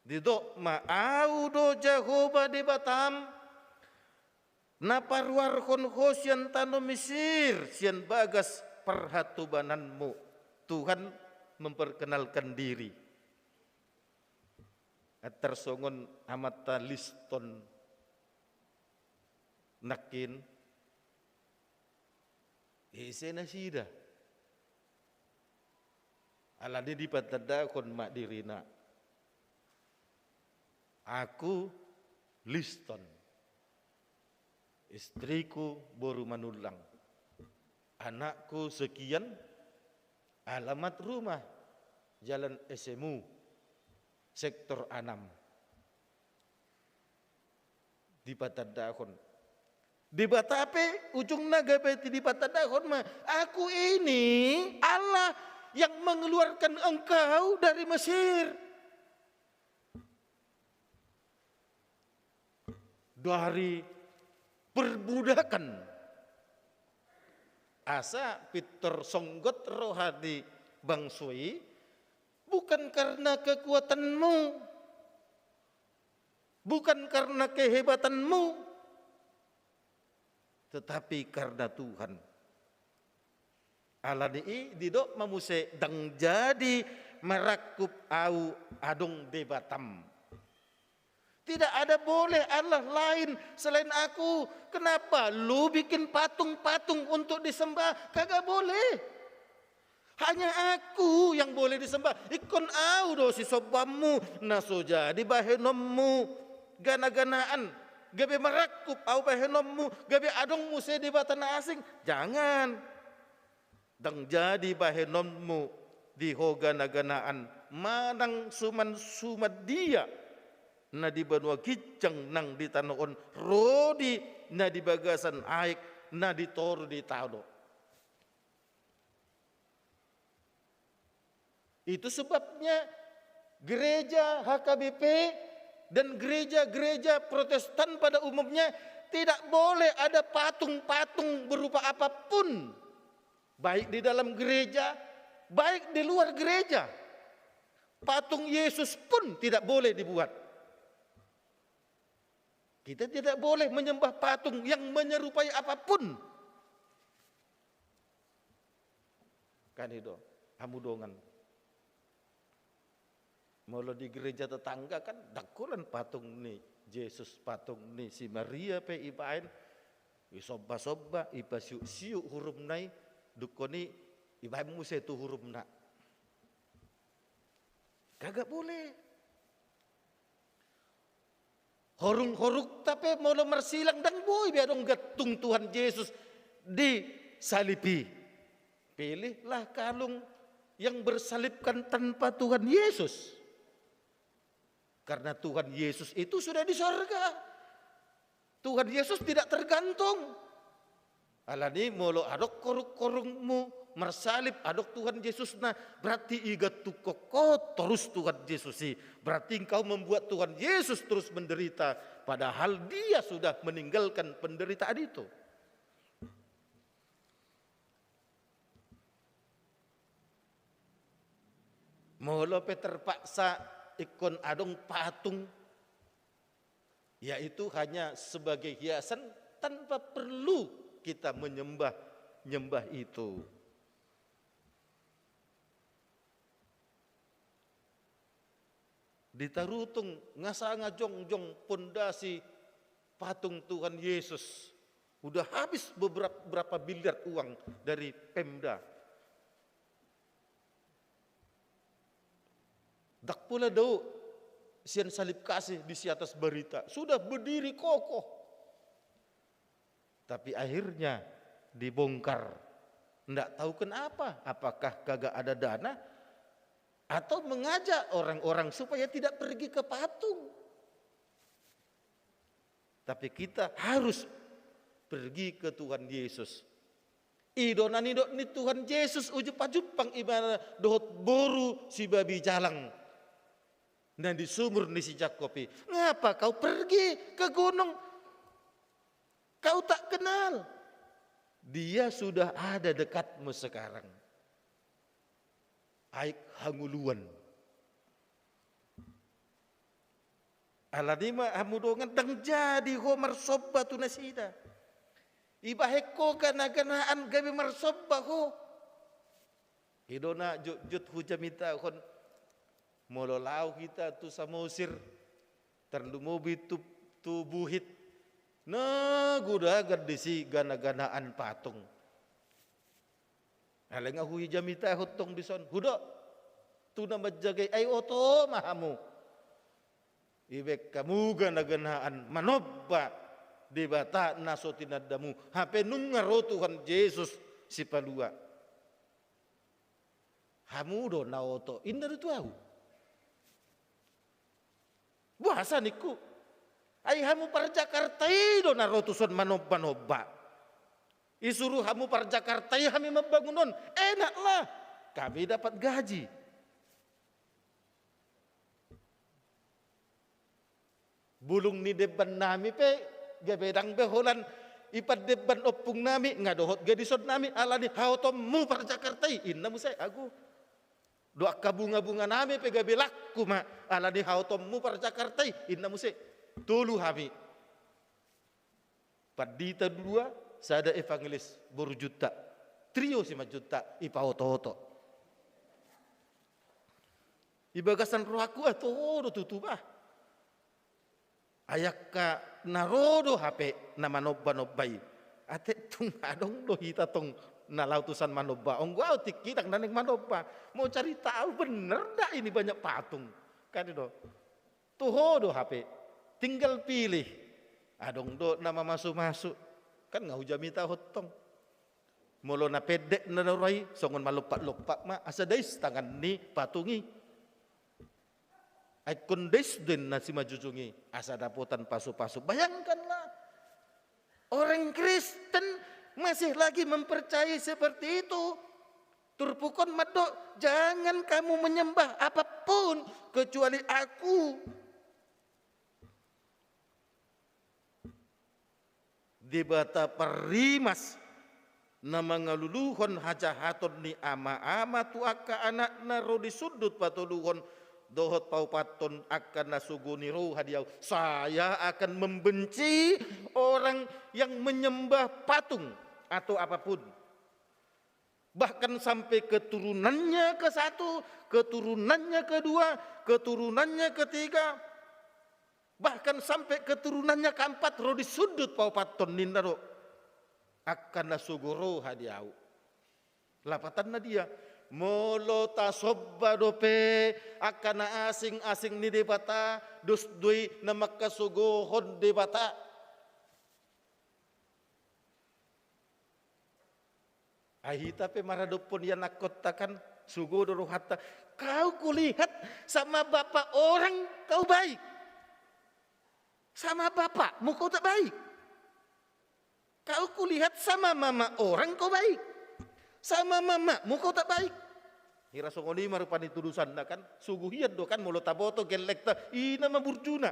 Didok ma, Ahu do Jahowa Debatam, na paruarhon ho sian tano Mesir, sian bagas parhatobananmu. Tuhan memperkenalkan diri. Antar songon amanta Liston nangkin, ise nasida. Ala ni dipatandahon ma dirina. Aku Liston. Istriku boru Manullang. Anakku sekian, alamat rumah Jalan S M U, sektor enam. Dipatandahon. Debata pe ujungna gabe dipatandahon ma, Aku ini Allah yang mengeluarkan engkau dari Mesir. Dari perbudakan. Asa pintor songgot roha ni bangso i, bukan karena kekuatanmu, bukan karena kehebatanmu, tetapi karena Tuhan. Ala ni i didok ma muse, ndang jadi marangkup ahu adong Debatam. Tidak ada boleh Allah lain selain Aku. Kenapa lu bikin patung-patung untuk disembah? Kagak boleh. Hanya Aku yang boleh disembah. Ingkon Ahu do sisombaonmu, na so jadi bahenonmu gana-ganaan. Gabe marangkup ahu bahenonmu, gabe adong muse debata na asing. Jangan. Ndang jadi bahenonmu di ho gana-ganaan manang suman-suman dia na di banua ginjang nang di tano on, ro di na di bagasan aek na di toru di tano. Itu sebabnya gereja H K B P dan gereja-gereja Protestan pada umumnya tidak boleh ada patung-patung berupa apapun, baik di dalam gereja, baik di luar gereja. Patung Yesus pun tidak boleh dibuat. Kita tidak boleh menyembah patung yang menyerupai apapun. Kan itu, hamu dongan. Molo di gereja tetangga kan, ndang holan patung ni Jesus, patung ni si Maria pe ibaen, isomba-somba, ipasiuk-siuk hurumna i, dungkon i ibaen muse tu hurumna. Kagak boleh. Horung-horungta pe molo marsilang, ndang boi be adong gantung Tuhan Yesus di salib i. Pilihlah kalung yang bersalibkan tanpa Tuhan Yesus. Karena Tuhan Yesus itu sudah di sorga. Tuhan Yesus tidak tergantung. Alani molo adong horung-horungmu marsalib, adong Tuhan Yesusna, berarti igantungkon ho torus Tuhan Yesus i. Berarti engkau membuat Tuhan Yesus terus menderita, padahal Dia sudah meninggalkan penderitaan itu. Molo pe terpaksa ingkon adong patung, yaitu hanya sebagai hiasan tanpa perlu kita menyembah, nyembah itu. Di Tarutung nga sanga jongjong pondasi patung Tuhan Yesus. Udah habis beberapa, berapa miliar uang dari Pemda. Ndang pola dao sian salib kasih di Siatas Barita. Sudah berdiri kokoh. Tapi akhirnya dibongkar. Ndak tahu kenapa, apakah kagak ada dana atau mengajak orang-orang supaya tidak pergi ke patung. Tapi kita harus pergi ke Tuhan Yesus. I do na nidok ni Tuhan Yesus uju pajumpang ibana dohot boru si babi jalang na di sumur ni si Jakob i. Ngapa kau pergi ke gunung? Kau tak kenal. Dia sudah ada dekatmu sekarang. Aek hangoluan. Alani i ma hamu dongan, ndang jadi ho marsomba tu nasida. Ibahen ho gana-ganaan gabe marsomba ho. I do na jotjot hujamitahon, molo laho hita tu Samosir, tarlumobi tu, tu Buhit, na godang disi gana-ganaan patung. Alai nga hujamitahon tong dison, hudok tu na manjagai, ai oto ma hamu. Ibahen hamu gana-ganaan manomba Debata na so tinandamu, hape nunga ro Tuhan Jesus Sipalua. Hamu do na oto, inna do tu ahu. Boasa ningku? Ai hamu par Jakarta i do na ro tuson manomba-nomba. Isuru hamu par Jakarta i hami mambangun on, enaklah. Kami dapat gaji. Bulung ni demban nami pe gabe ndang be holan ipandemban ompung nami, nga dohot gadison nami, alani haotommu par Jakarta i, inna muse ahu. Dohot angka bunga-bunga nami pe gabe langku ma, alani haotommu par Jakarta i, inna muse. Tolu hami. Pandita dua, sada evangelis boru Juntak. Trio Simanjuntak, ipaoto-oto. Di bagasan rohangku, ah, toho do tutu bah. Ai angka na ro do hape na manomba-nomba i. Ate tung adong do hita tong na laho tusan manomba. Onggo ahu tingki ndang naeng manomba. Mau cari tahu bener ndak ini banyak patung. Kan i do. Toho do hape. Tinggal pilih. Adong do na mamasu-masu. Kan nga hujamitahon tong. Molo na pendek na roha i, songon malompat-lompat ma, asa dais tangan ni patung i. Ai ingkon dais do inna simanjujung i, asa dapotan pasu-pasu. Bayangkanlah, orang Kristen masih lagi mempercayai seperti itu. Turpuk on mandok, jangan kamu menyembah apapun kecuali Aku. Debata parrimas, na mangaluluhon hajahaton ni ama-ama tu angka anakna ro di sundut patoluhon dohot paopathon angka na sogo ni roha di Ahu. Saya akan membenci orang yang menyembah patung atau apapun. Bahkan sampai keturunannya ke satu, keturunannya kedua, keturunannya ketiga, bahkan sampai keturunannya keempat ro di sundut paopathon ninna do. Angka na sogo roha di Ahu. Lapatanna dia, molo tasomba dope angka na asing-asing ni Debata, dos do i na mangkasogohon Debata. Ai hita pe maradophon ianakhonta kan, sogo do rohanta. Kau kulihat sama bapak orang kau baik. Sama bapakmu kau tak baik. Kau kulihat sama mama orang kau baik. Sama mamamu kau tak baik. Hira songon i ma rupani tudosanna kan, suguhian do kan, molo taboto gellengta, i nama burjuna.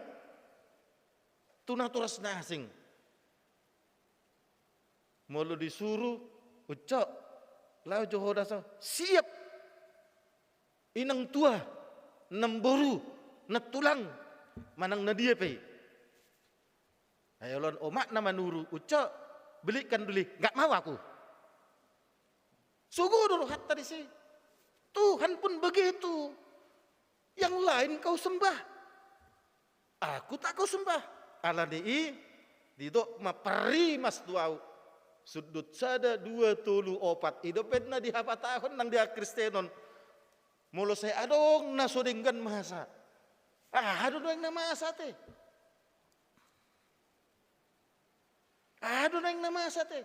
Tu naturas na asing. Molo disuru, ucok, laho jo ho da so, siap. Inang tua, namboru, nantulang manang na dia pe i. Ai oloan omakna manuru, "Ucok, belikan dulu i." "Nggak mau aku." Sogo do rohanta disi. Tuhan pun begitu. Yang lain kau sembah, aku tak kau sembah. Alani i, didok ma parrimas tu ahu. Sundut sada, dua, tolu, opat. I do umbahen na di hapatahon nang di hakristenon. Molo sai adong na so denggan masa. Aha do naeng na masa ate? Aha do naeng na masa ate?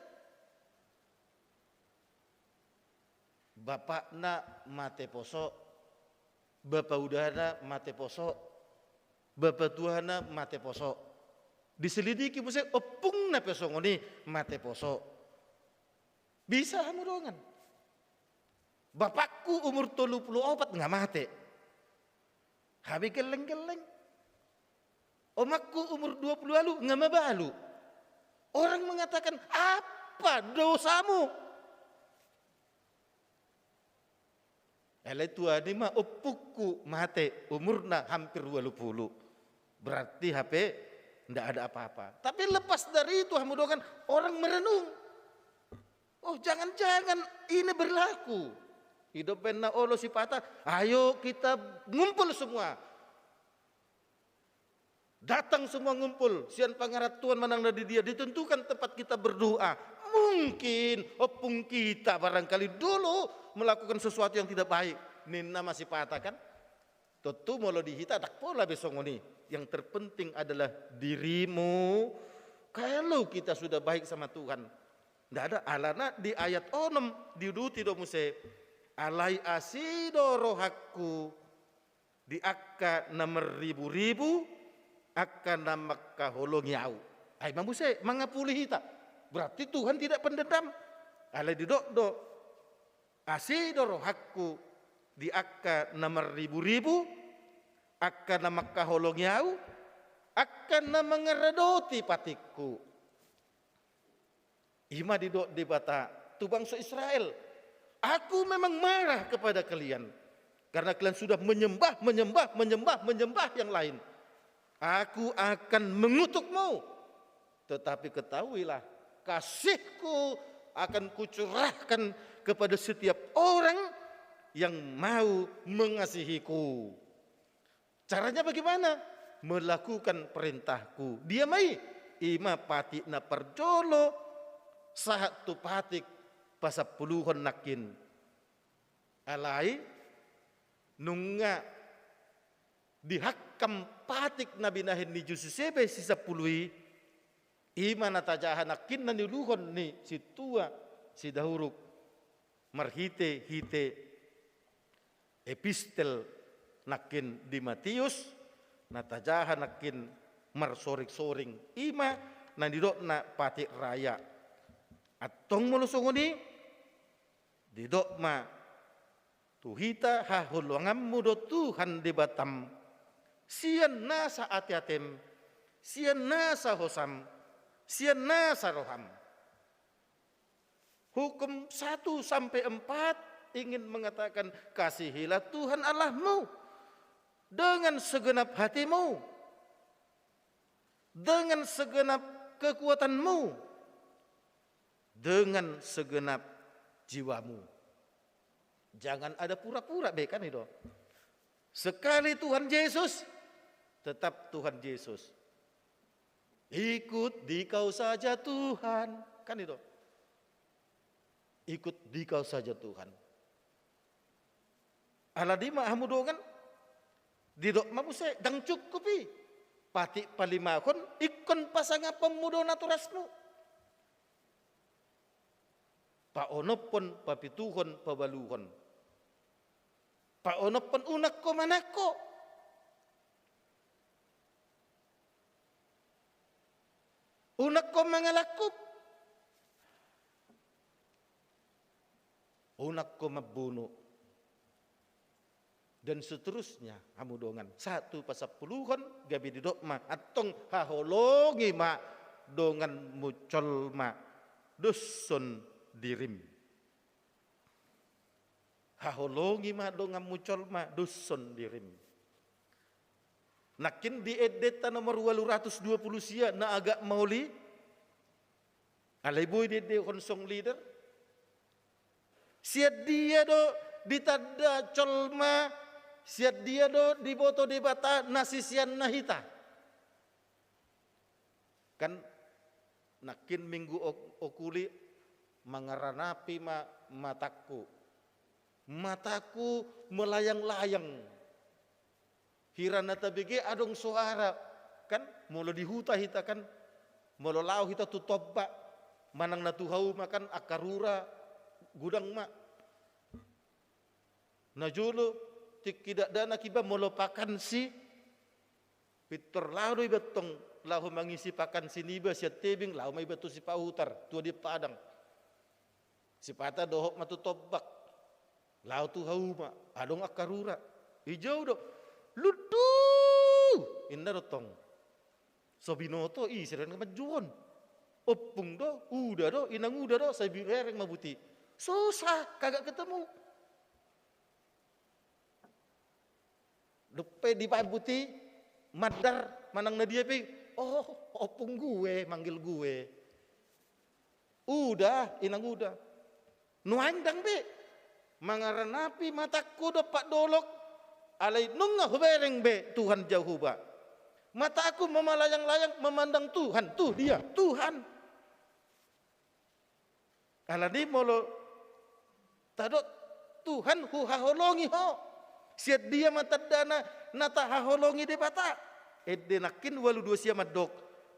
Bapakna mate poso, bapa udana mate poso, bapa tuana mate poso. Diselidiki muse ompungna pe songon i mate poso. Bisa hamu dongan? Bapakku umur tolu pulu opat nga mate. Hami gelleng-gelleng. Omakku umur dua pulu ualu nga mabalu. Orang mengatakan, "Apa dosamu?" Alai tuani ma, "Ompungku mate, umurna hampir ualu pulu. Berarti hape ndak ada apa-apa." Tapi lepas dari itu, hamu dongan, orang merenung. "Oh, jangan-jangan ini berlaku." I do umbahen na olo sipata, "Ayo kita ngumpul semua. Datang semua ngumpul, sian pangarantoan manang na di dia, ditentukan tempat kita berdoa. Mungkin ompung kita barangkali dulu melakukan sesuatu yang tidak baik," ninna ma sipata kan. Tontu molo di hita ndang pola be songon i. Yang terpenting adalah dirimu. Kalau kita sudah baik sama Tuhan, ndak ada. Alana di ayat onom diuduti do muse, "Alai asi do rohangku di angka na marribu-ribu, angka na mangkaholongi ahu." Ai ma muse mangapuli hita. Berarti Tuhan tidak pendendam. Alai didok do, "Asi do rohangku di angka na marribu-ribu, angka na mangkaholongi ahu, angka na mangaradoti patikku." I ma didok Debata tu bangso Israel, "Aku memang marah kepada kalian karena kalian sudah menyembah, menyembah, menyembah, menyembah yang lain. Aku akan mengutukmu. Tetapi ketahuilah, kasihku akan kucurahkan kepada setiap orang yang mau mengasihiku." Caranya bagaimana? Melakukan perintahku. Dia ma i, i ma patik na parjolo, sahat tu patik pasampuluhon nangkin. Alai, nunga dihangkam patik na binahen ni Jesus ebe sisampulu i, i ma na tajaha nangkin na niuluhon ni sintua Sidauruk marhite-hite epistel nangkin di Matius, na tajaha nangkin marsoring-soring, i ma na nidokna patik raya. Antong molo songon i, didok ma tu hita, "Haholonganmu do Tuhan Debatam, sian nasa ate-atem, sian nasa hosam, sian nasa roham." Hukum satu sampai empat ingin mengatakan, "Kasihilah Tuhan Allahmu dengan segenap hatimu, dengan segenap kekuatanmu, dengan segenap jiwamu." Jangan ada pura-pura be, kan i do. Sekali Tuhan Yesus, tetap Tuhan Yesus. "Ikut di Kau saja Tuhan." Kan i do. "Ikut di Kau saja Tuhan." Alani i ma hamu dongan, didok ma muse, "Ndang cukup i. Patik palimahon, ingkon pasangaponmu do naturasmu. Paonomhon, papituhon, paualuhon. Paonomhon, unang ho manangko. Unang ho mangalangkup. Unang ho mambunu." Dan seterusnya, hamu dongan. Sahat tu pasampuluhon, gabe didok ma, "Antong haholongi ma donganmu jolma doshon dirim." Haholongi ma donganmu jolma doshon dirim. Nangkin di endenta nomor ualu ratus dua pulu sia na agak maol i, alai boi diendehon song leader. Sian dia do ditanda jolma, sian dia do diboto Debata na siseanna hita. Kan nangkin minggu o-, okuli mangaranapi ma matangku. Matangku melayang-layang. Hira na tabege adong soara, kan, molo di huta hita kan, molo laho hita tu tombak, manang na tu hauma kan, angka rura, godang ma. Na jolo, tingki dakdanak iba molo pakansi, pintor laho do iba tong, laho mangisi pakansi niba sian tebing, laho ma iba tu Sipahutar, tu Adian Padang. Sipata dohot ma tu tombak. Laho tu hauma, adong angka rura. Dijou do. Lundu! Inna do tong. So binoto i, sirang manjou on. Ompung do, uda do, inang uda do, sai bereng ma buti. Susah, kagak ketemu. Dung pe dibaen buti, mandar, manang na dia pe, oh, ompung gue, manggil gue. Uda, inang uda. Nuaeng ndang be. Mangaranapi matangku dompak dolok, alai nunga hubereng be Tuhan Jahowa. Matangku mamalayang-layang memandang Tuhan, tuh dia, Tuhan. Alani molo tadok Tuhan huhaholongi ho. Sian dia ma tandana na tahaholongi Debata? Ende nangkin ualu dua sia mandok,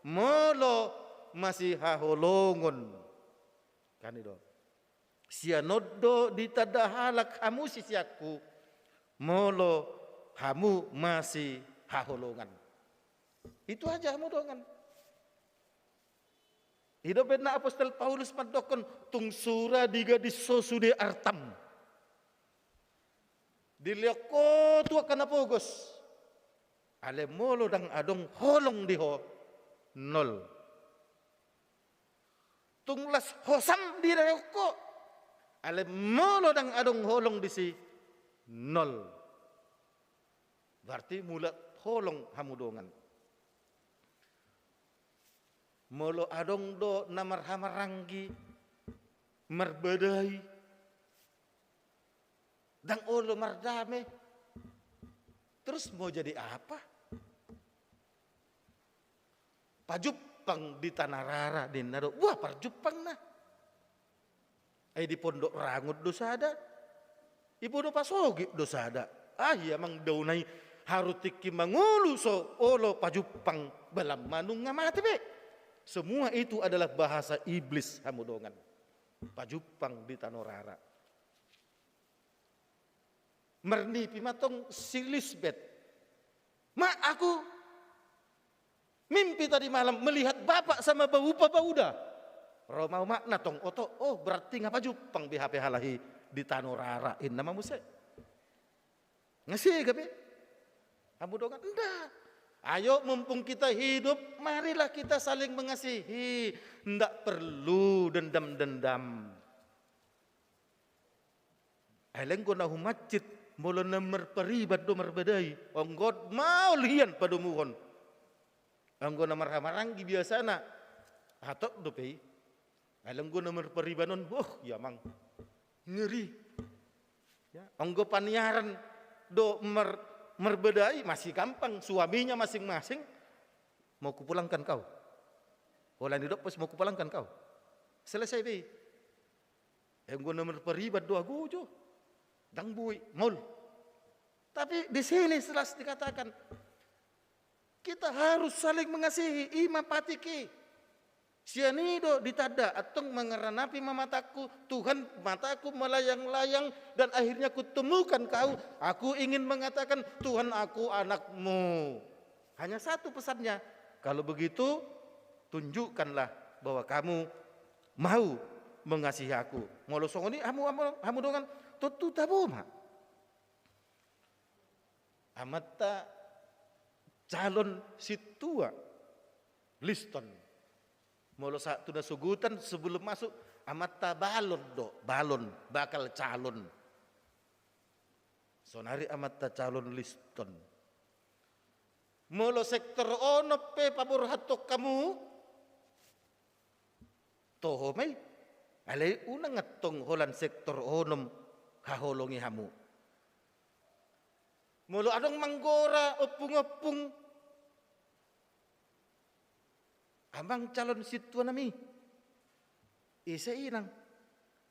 molo masihaholongon. Kan i do. Sian on do ditanda halak hamu siseanku, molo hamu masihaholongan. Itu aja hamu dongan. I do umbahen na apostel Paulus mandokkon, tung sura di gadis ho sude artam. Dilehon ho tu angka na pogos. Alai molo ndang adong holong di ho, nol. Tung las hosam dilehon ho. Alai molo ndang adong holong disi, nol. Berarti mulat holong hamu dongan. Molo adong do na marhahamaranggi, marbadai, ndang olo mardame, terus mau jadi apa? Pajumpang di tano rara ninna do. Wah, parjumpangna. Ai di Pondok Rangon do sada, i Bodo Pasogit do sada. Ah, ia amang, daun ai haru tingki mangolu so olo pajumpang, balam ma nunga mate be. Semua itu adalah bahasa iblis, hamu dongan. Pajumpang di tano rara. Marnipi ma tong si Lisbet. Ma, aku mimpi tadi malam melihat bapak sama bau upa bauda. Ro ma omakna tong, oto, oh, berarti nga pajumpang be hape halak i di tano rara, inna ma muse. Nga sega be. Hamu dongan, nda. Ayo, mumpung kita hidup, marilah kita saling mengasihi. Ndak perlu dendam-dendam. Ai anggo na humansit, molo na marpariban do marbadai, anggo maol hian padomuhon. Anggo na marhahamaranggi biasana hatop dope i. Ai anggo na marpariban on, oh, ia amang, ngeri. Ya, anggo paniaran do mar-, marbadai masih gampang, suaminya masing-masing, mau kupulangkan kau. Holan didok pos, mau kupulangkan kau. Selesai be i. Anggo na marpariban do, agojo. Ndang boi, maol. Tapi di sini jelas dikatakan, kita harus saling mengasihi, i ma patik i. Sian i do ditanda, antong mangaranapi ma matangku, Tuhan, mataku melayang-layang, dan akhirnya kutemukan kau, aku ingin mengatakan, Tuhan, aku anakmu. Hanya satu pesannya, kalau begitu, tunjukkanlah bahwa kamu mau mengasihi aku. Molo songon i, hamu, hamu, hamu dongan, tontu tabo ma. Amanta calon sintua Liston. Molo sahat tu na sogotan sebelum masuk, amanta balon do, balon, bakal calon. Sonari amanta calon Liston. Molo sektor onom pe paborhathon hamu, toho ma i. Alai unang antong holan sektor onom haholongi hamu. Molo adong manggora ompung-ompung, amang calon sintua nami, ise inang?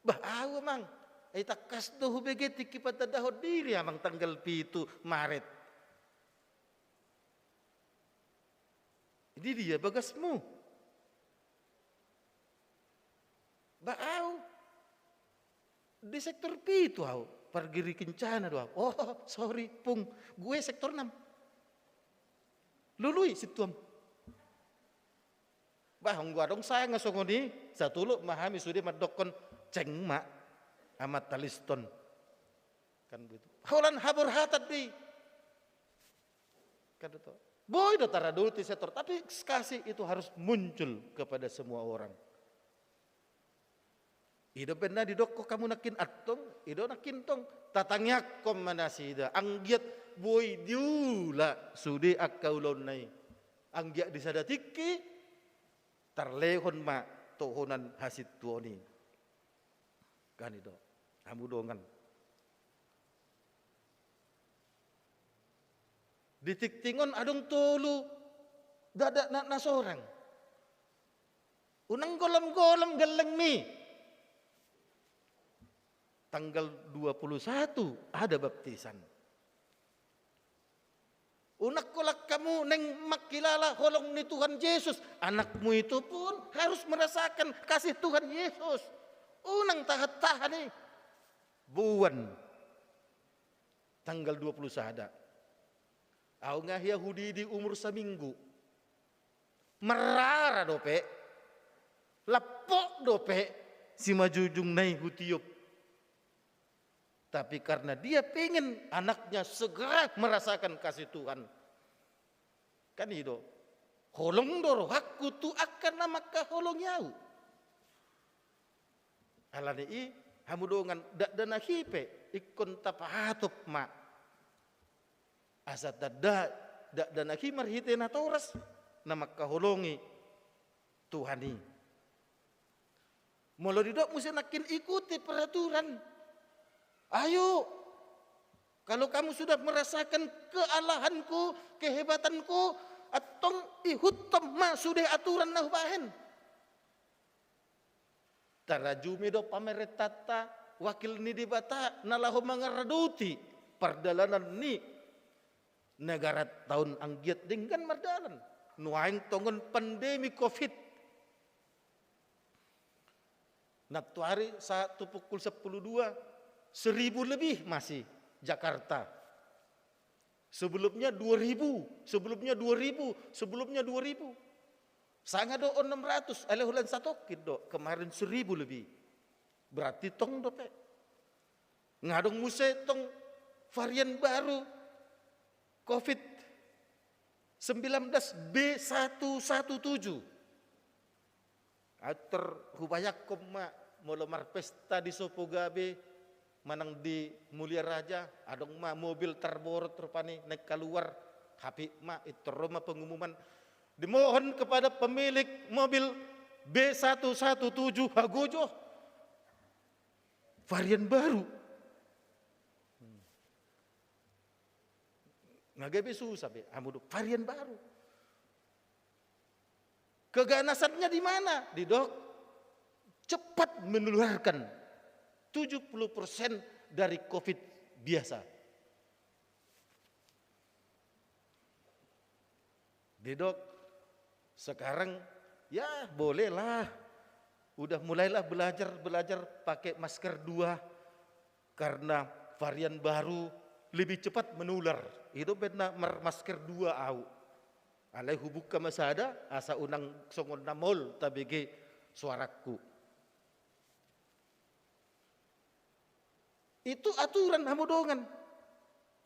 Bah, au amang. Ai tangkas do hubege tingki patandahon diri amang tanggal pitu Maret. Di dia bagasmu? Bah, au di sektor pitu au, pargiri kencana do au. Oh, sorry pung, gue sektor enam. Lului sintuam. Bah, anggo adong sanga songon i, satolop ma hami sude mandokkon, ceng ma, amanta liston. Kan begitu. Holan haborhatan do i. Kan do to. Boi do taradoti sektor, tapi kasih itu harus muncul kepada semua orang. I do umbahen na didokkon hamu nangkin antong, i do nangkin tong, tatangiangkon ma nasida, anggiat boi diula sude angka ulaonna i. Anggiat di sada tingki, tarlehon ma tohonan hasintuon i. Kan i do, hamu dongan. Di tingting on adong tolu, dakdanak na sorang. Unang golom-golom gellengmi. Tanggal dua puluh satu ada baptisan. Unang holan hamu naeng mangkilala holong ni Tuhan Yesus. Anakmu itu pun harus merasakan kasih Tuhan Yesus. Unang tahan-tahan i. Boan. Tanggal dua puluh sada. Au nga hea hudidi umur saminggu. Marrara dope. Lampok dope. Simanjujung na i hutiop. Tapi karena dia pengen anaknya segera merasakan kasih Tuhan. Kan i do. Holong do rohangku tu angka na mangkaholongi au. Alani i, hamu dongan, dakdanak i pe ingkon tapahatop ma. Asa tanda dakdanak i marhite natoras na mangkaholongi Tuhan i. Molo didok muse nangkin ikuti peraturan. Ayo, kalau kamu sudah merasakan kealahanku, kehebatanku, antong ihuthon ma sude aturan na hubahen. Tarajumi do pamarentanta, wakil ni Debata na laho mangaradoti pardalanan ni negara taon anggiat denggan mardalan. Nuaeng tongon pandemi covid. Nantoari saat tu pukul sepuluh dua, seribu lebih masih Jakarta. Sebelumnya dua ribu, sebelumnya dua ribu, sebelumnya dua ribu. Sanga do enam ratus, alai holan satongkin do, kemarin seribu lebih. Berarti tong dope. Nga adong muse tong varian baru covid sembilan belas B satu satu tujuh. Atur hubayangkon ma molo marpesta di Sopo Gabe manang di Mulia Raja, adong ma mobil tarborot rupani naeng kaluar, hape ma intor ro ma pengumuman. Dimohon kepada pemilik mobil B satu satu tujuh Hagojo. Varian baru. Nga gabe susah be, hamu do varian baru. Keganasannya di mana? Didok cepat menularkan tujuh puluh persen dari covid biasa. Didok sekarang ya bolehlah, udah mulailah belajar, belajar pakai masker dua karena varian baru lebih cepat menular. I do umbahen na marmasker dua au. Alai hubuka ma sada, asa unang songon na maol tabege soarangku. Itu aturan hamu dongan.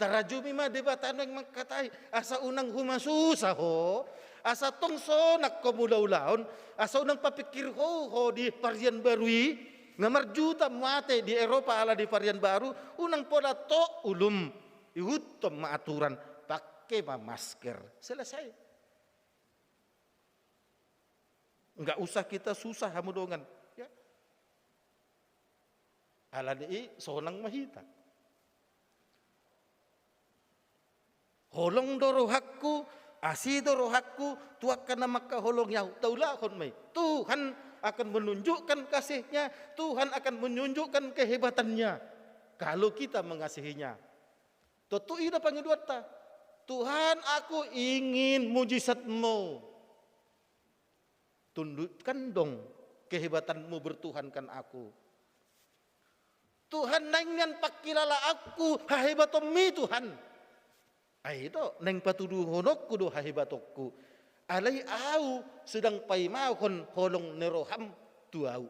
Tarajumi ma Debata naeng mangkatai, asa unang humasusa ho, asa tong sonang ho mangula ulaon, asa unang papingkir ho, ho di varian baru i, nga marjuta mate di Eropa ala di varian baru, unang pola tok ulum, ihuthon ma aturan, pak Pake ma masker, selesai. Nggak usah kita susah hamu dongan. Ya. Alani i sonang ma hita. Holong do rohangku, asi do rohangku, tu angka na mangkaholongi ahu. Taulahon ma i. Tuhan akan menunjukkan kasih-Nya, Tuhan akan menunjukkan kehebatannya kalau kita mengasihinya. Tontu i do pangidoanta. Tuhan, aku ingin mujizat-Mu. Tunjukkan dong kehebatan-Mu, bertuhankan aku. Tuhan, naeng nian pangkilalaanku hahebatonMi, Tuhan. Ai do, naeng patuduhononku do hahebatonku. Alai ahu sedang paimahon holong ni roham tu ahu.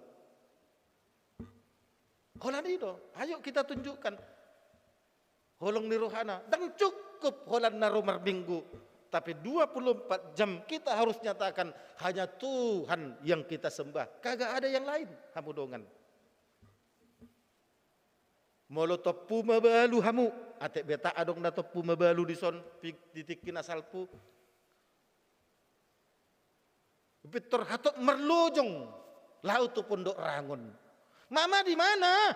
Holan i do, ayo kita tunjukkan holong ni rohana. Ndang cukup holan na ro marminggu, tapi dua puluh empat jam kita harus nyatakan hanya Tuhan yang kita sembah. Kagak ada yang lain, hamu dongan. Molo tompu mabalu hamu, atik beta adong na tompu mabalu dison, di tingki na salpu. Pintor hatop marlojong, laho tu Pondok Rangon. Mama, di mana?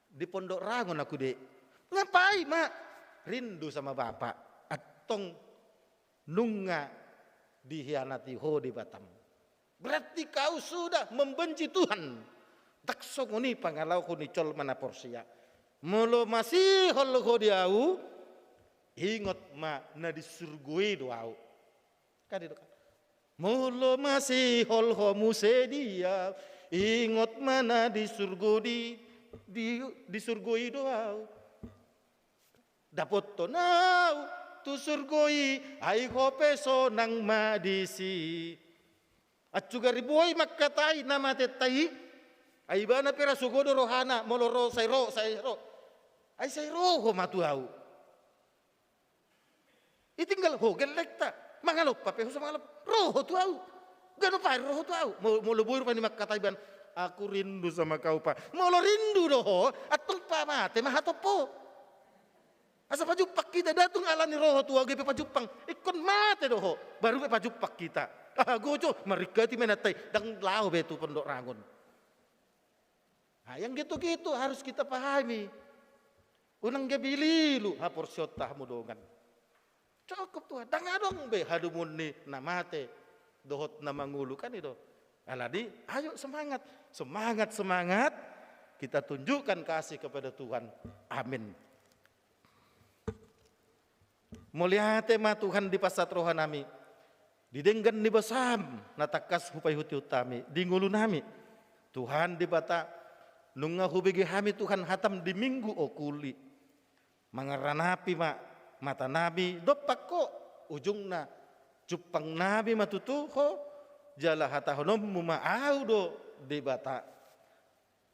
Di Pondok Rangon aku, Dek. Ngapain, Mak? Rindu sama Bapak. Antong nunga dihianati ho Debatam. Berarti kau sudah membenci Tuhan. Ndang songon i pangalaho ni jolma na porsea. Molo masihol ho di ahu, ingot ma na di surgo i do ahu. Kan i do kan. Molo masihol ho muse di ahu, ingot ma na di surgo di, di, di surgo i do ahu. Dapothon ahu tu surgo i, ai ho pe sonang ma disi. Ansu gari boi mangkatai na matenta i, ai ibana pe ra sogo do rohana, molo ro sai ro, sai ro. Ai sai ro ho ma tu ahu. I tinggal ho gellengta, mangalompa pe ho so mangalompa. Ro ho tu ahu. Ganup ari ro ho tu ahu. Mo-, molo boi rupani mangkatai ibana, aku rindu sama kau, Pak. Molo rindu do ho, antong pamate ma hatop ho. Asa pajumpang hita, ndang tung alani ro ho tu ahu gabe pajumpang. Ingkon mate do ho, baru pe pajumpang hita. Ah, gojo, maringkati ma inanta i, ndang laho be tu Pondok Rangon. Nah, yang gitu-gitu harus kita pahami. Unang gabe lilu haporseaonta hamu dongan. Cukup Tuhan, ndang adong be hadomuan ni na mate dohot na mangolu, kan i do. Alani, ayo semangat, semangat, semangat. Kita tunjukkan kasih kepada Tuhan. Amin. Mauliate ma Tuhan di pansat rohanami, di denggan ni basam na tangkas hupaihutihut hami di ngolunami. Tuhan Debata, nunga hubege hami Tuhan hatam di Minggu Okuli. Mangaranapi ma matanami dompak Ho, ujungna jumpangnami ma tutu Ho, jala hatahononmu ma, Ahu do Debata.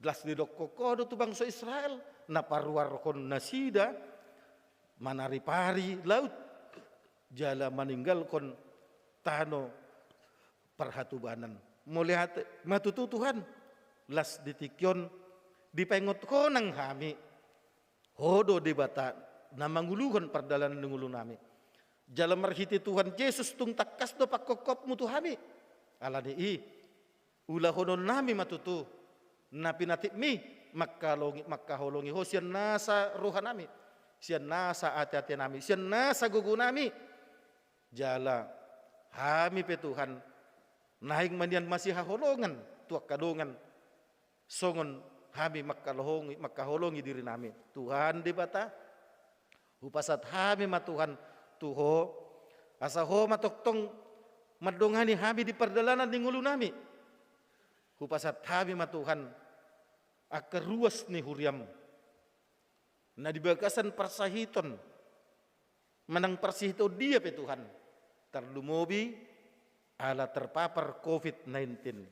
Las didokkon Ho do tu bangso Israel, na paruarhon nasida manaripari laut, jala maninggalhon tano parhatobanan. Mauliate ma tutu Tuhan, las di tingki on dipaingot Ho nang hami. Ho do Debata na manguluhon pardalanan ni ngolunami. Jala marhite Tuhan Jesus tung tangkas do panghophopmu tu hami. Alani i, ulahononnami ma tutu na pinatipmi mangkaholongi, mangkaholongi Ho sian nasa rohanami, sian nasa ateatenami, sian nasa gogonami. Jala hami pe Tuhan, naeng ma nian masihaholongan tu angka dongan, songon hami mangkaholongi, mangkaholongi dirinami. Tuhan Debata, hupasahat hami ma Tuhan tu Ho, asa Ho ma tongtong mandongani hami di pardalanan ni ngolunami. Hupasahat hami ma Tuhan angka ruas ni huriam na di bagasan parsahiton manang parsahiton dia pe Tuhan, tarlumobi ala terpapar covid nineteen.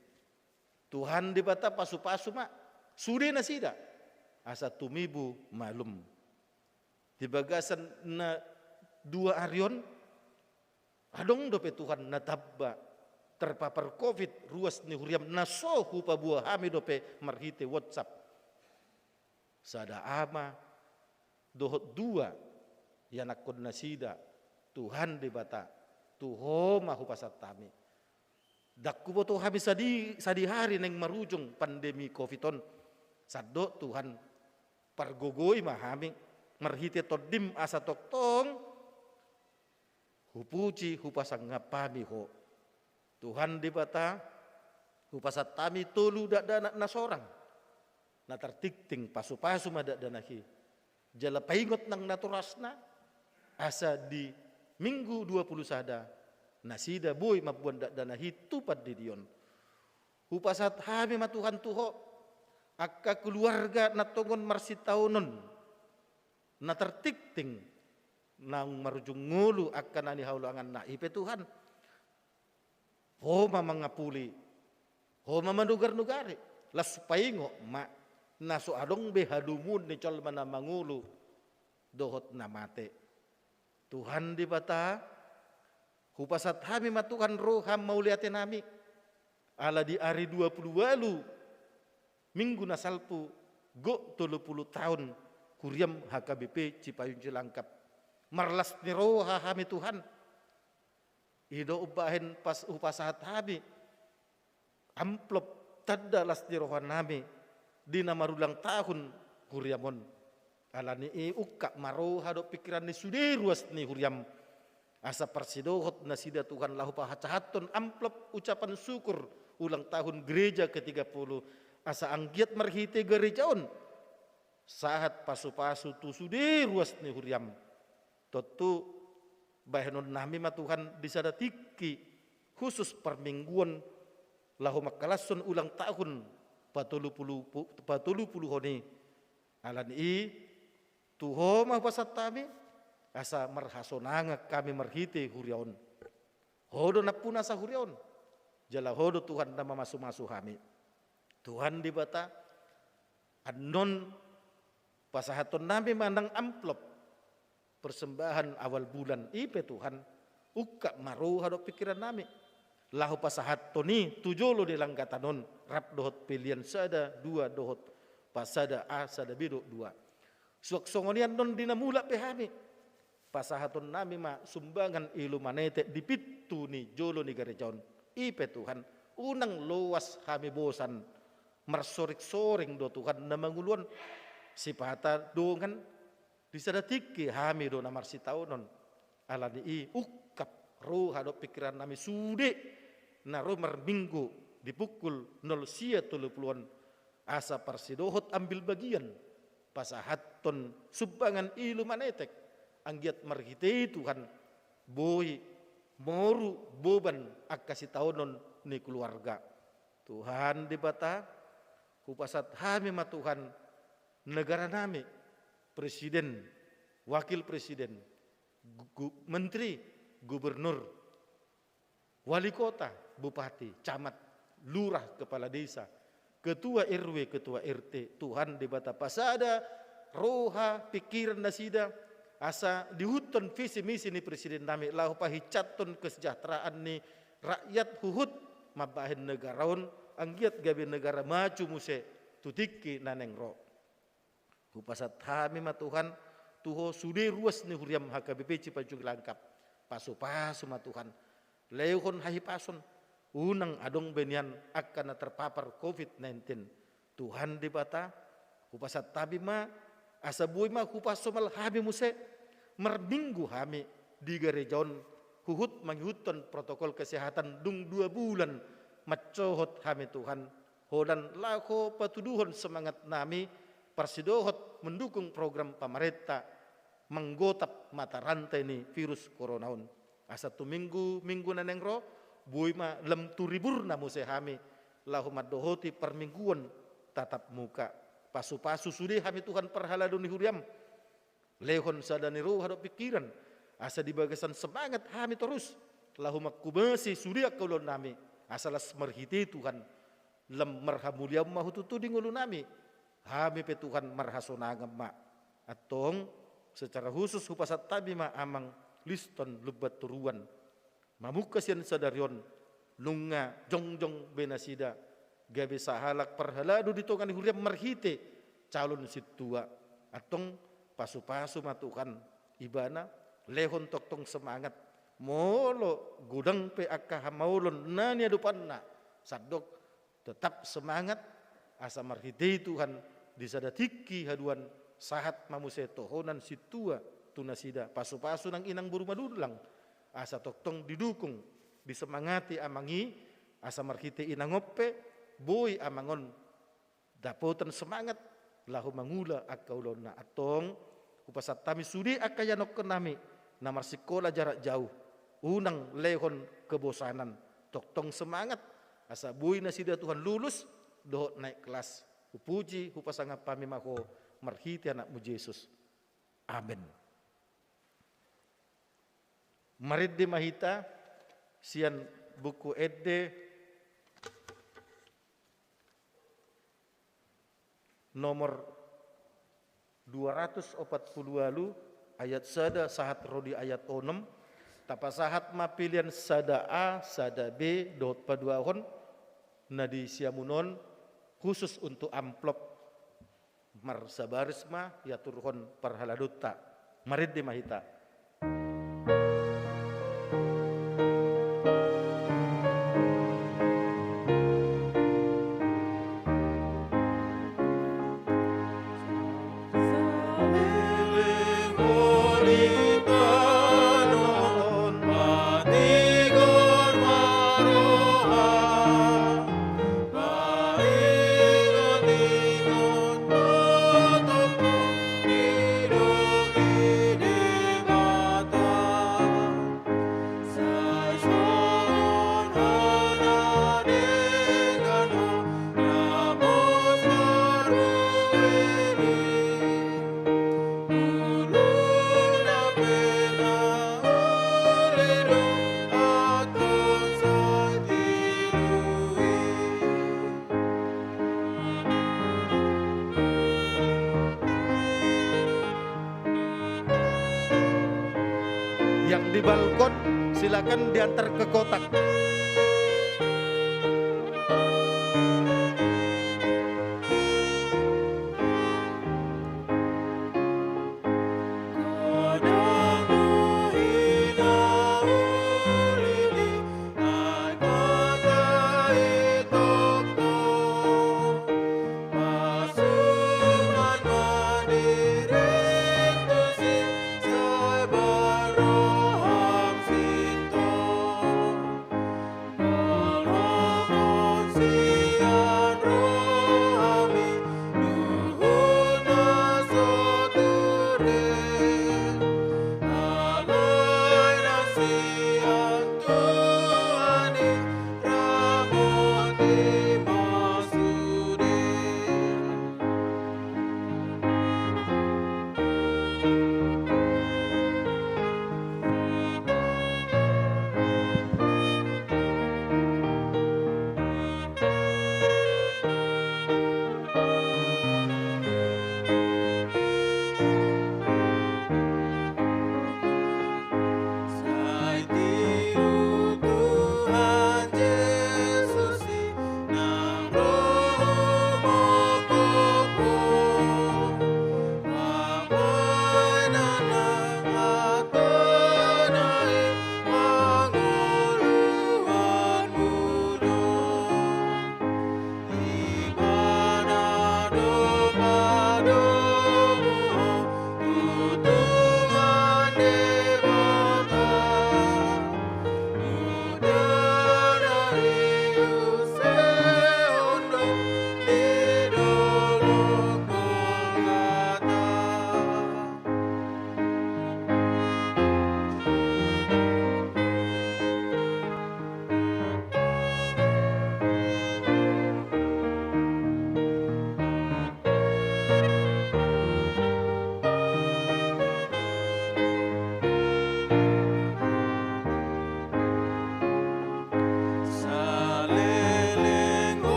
Tuhan Debata, pasupasu ma sude nasida asa tumibu malum. Di bagasan na dua ari on, adong dope Tuhan na tamba terpapar covid ruas ni huriam na so hupaboa hami dope marhite WhatsApp. Sada ama dohot dua ianakkon nasida, Tuhan Debata, tu Ho ma hupasahat hami. Ndang huboto hami sadi, sadihari naeng marujung pandemi covid on. Sandok Tuhan, pargogoi ma hami marhite Tondim asa tongtong hupuji, hupasangap hami Ho. Tuhan Debata, hupasahat hami tolu dakdanak na sorang. Na tartingting pasupasu ma dakdanak i. Jala paingot nang natorasna, asa di Minggu dua pulu sada nasida boi mamboan dakdanak i tu pandidion. Hupasahat hami ma Tuhan tu Ho angka keluarga na tongon marsitaonon, na tartingting naung marujung ngolu angka na nihaulanganna, i pe Tuhan, Ho ma mangapuli, Ho ma manugarnugari. Laos paingot ma, na so adong be hadomuan ni jolma na mangolu dohot na mate. Tuhan Debata, hupasahat hami ma Tuhan roha mauliatenami, ala di ari dua pulu ualu Minggu na salpu, gok tolu pulu taon huriam H K B P Cipayung Cilangkap. Marlas ni roha hami Tuhan. I do umbahen pas hupasahat hami amplop tanda las ni rohanami di na marulang tahun huriam on. Ala ni i ungkap ma roha dohot pingkiran ni sude ruas ni huriam, asa parsidohot nasida Tuhan laho pasahathon amplop ucapan syukur ulang tahun gereja ketiga puluh, asa anggiat marhite gereja on sahat pasupasu tu sude ruas ni huriam. Tontu bahenonnami ma Tuhan di sada tingki khusus parmingguon laho mangkalashon ulang tahun patolu pulu, patolu puluhon i. Ala ni i, tu Ho ma hupasahat hami, asa marhasonangan hami marhite huria on. Ho do nampuna sahuria on, jala Ho do Tuhan na mamasumasu hami. Tuhan Debata, annon pasahatonnami ma nang amplop persembahan awal bulan, i pe Tuhan, ungkap ma roha dohot pingkirannami laho pasahathon i tu jolo ni langgatan on, rap dohot pelian sada, dua dohot pa sada A, sada B dohot dua. Suang songon i annon di na mulak pe hami, pasahatonnami ma sumbangan i lumanetek di pintu ni jolo ni gareja on. I pe Tuhan, unang loas hami bosan, marsoringsoring do Tuhan na mangolu on. Sipata dongan, di sada tingki hami do na marsitaonon. Ala ni i ungkap roha dohot pingkirannami sude na ro marminggu di pukul nol sia tolu puluhon, asa parsidohot ambil bagian pasahathon sumbangan i lumanetek, anggiat marhite i Tuhan boi moru boban angka sitaonon ni keluarga. Tuhan Debata, hupasahat hami ma Tuhan negaranami, presiden, wakil presiden, gu-, gu-, menteri, gubernur, wali kota, bupati, camat, lurah, kepala desa, ketua R W, ketua R T. Tuhan Debata, pasada roha pingkiran nasida, asa diihuthon visi misi ni presidennami laho pahinsathon kesejahteraan ni rakyat huhut mambahen negara on, anggiat gabe negara maju muse tu tingki na naeng ro. Hupasahat hami ma Tuhan tu Ho sude ruas ni huriam H K B P Cipayung Cilangkap. Pasupasu ma Tuhan, lehon hahipason, unang adong be nian angka na terpapar covid nineteen. Tuhan Debata, hupasahat hami ma, asa boi ma hupasomal hami muse, marminggu hami di gareja on, huhut mangihuthon protokol kesehatan dung dua bulan mansohot hami Tuhan, holan laho patuduhon semangatnami parsidohot mendukung program pamarenta manggotap mata rantai ni virus corona on. Asa tu minggu, minggu na naeng ro, boi ma lam tu riburna muse hami, laho mandohoti parmingguon tatap muka. Pasupasu sude hami Tuhan parhalado ni huriam. Lehon sada ni roha dohot pingkiran, asa di bagasan semangat hami torus, laho manghobasi sude angka ulaonnami, asa las marhite Tuhan, lam marhamuliaon ma Ho tutu di ngolunami. Hami pe Tuhan marhasonangan ma. Antong, secara khusus hupasahat hami ma Amang Liston Lumbantoruan. Mamungka sian sadari on, nunga jongjong be nasida, gabe sahalak parhalado di tonga ni huriam marhite calon sintua. Antong, pasupasu ma Tuhan, Ibana, lehon tongtong semangat. Molo godang pe angka hamaolon na niadopanna, sandok tetap semangat, asa marhite i Tuhan di sada tingki haduan sahat ma muse tohonan sintua tu nasida pasupasu nang inang boru Madungkang, asa tongtong didukung, disemangati amang i, asa marhite inang on pe boi amang on dapotan semangat laho mangula angka ulaonna. Antong, hupasahat hami sude angka ianakkon nami na marsikola jarak jauh, unang lehon kebosanan, tongtong semangat, asa boi nasida Tuhan lulus dohot naik kelas. Hupuji, hupasangap hami ma Ho marhite Anakmu Jesus. Amen. Marende ma hita sian Buku Ende nomor dua ratus opat pulu ualu, ayat sada sahat ro di ayat onom. Tapasahat ma pilihan sada A, sada B dohot paduahon na di siamun on, khusus untuk amplop. Marsabaris ma, iaturhon parhaladonta. Marende ma hita. Yang di balkon, silakan diantar ke kotak.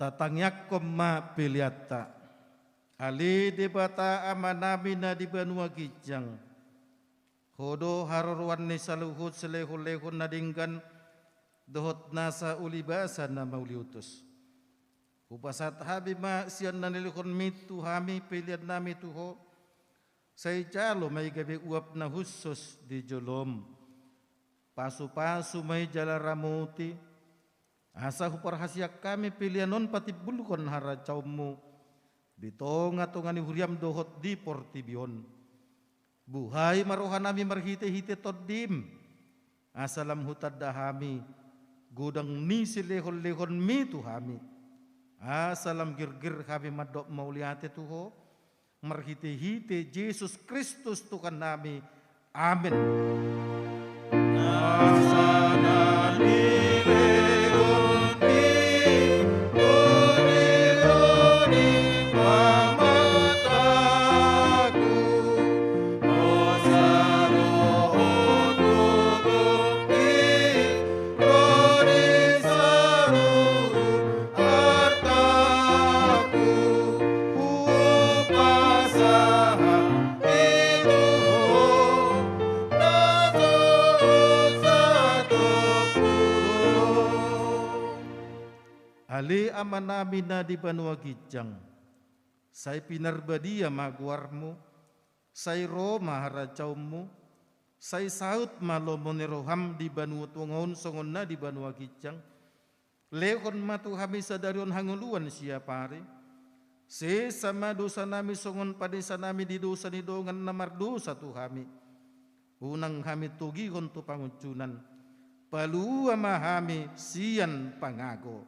Tatangiangkon ma peleanta. Ale Debata Amanami na di banua ginjang, Ho do haroroan ni saluhut silehonlehon na denggan dohot nasa ulibasa na mauliutus. Hupasahat hami ma sian na nilehonmi tu hami peleannami tu Ho, sai jalo ma i gabe uap na hushus di jolom. Pasupasu ma i jala ramoti, asa huparhasiang hami pelean on patimbulhon harajaonmu di tongatonga ni huriam dohot di portibi on. Buhai ma rohanami marhitehite Tondim, asa lam hutanda hami godang ni silehonlehonmi tu hami, asa lam girgir hami mandok mauliate tu Ho, marhitehite Jesus Kristus Tuhannami. Amen. Nasa na nilehonmi, ro di, ro di ma mataku, hosa dohot gogohi, ro di saluhut artaku, hupasahat i tu Ho, na so satongkin. Ale Amanami na di banua ginjang, sai pinarbadia ma goarmu, sai ro ma harajaonmu, sai saut ma lomo ni roham di banua tonga on songon na di banua ginjang. Lehon ma tu hami sadari on hangoluan siapari. Sesa ma dosanami songon panesanami di dosa ni dongan na mardosa tu hami. Unang hami togihon tu pangunjunan. Palua ma hami sian pangago.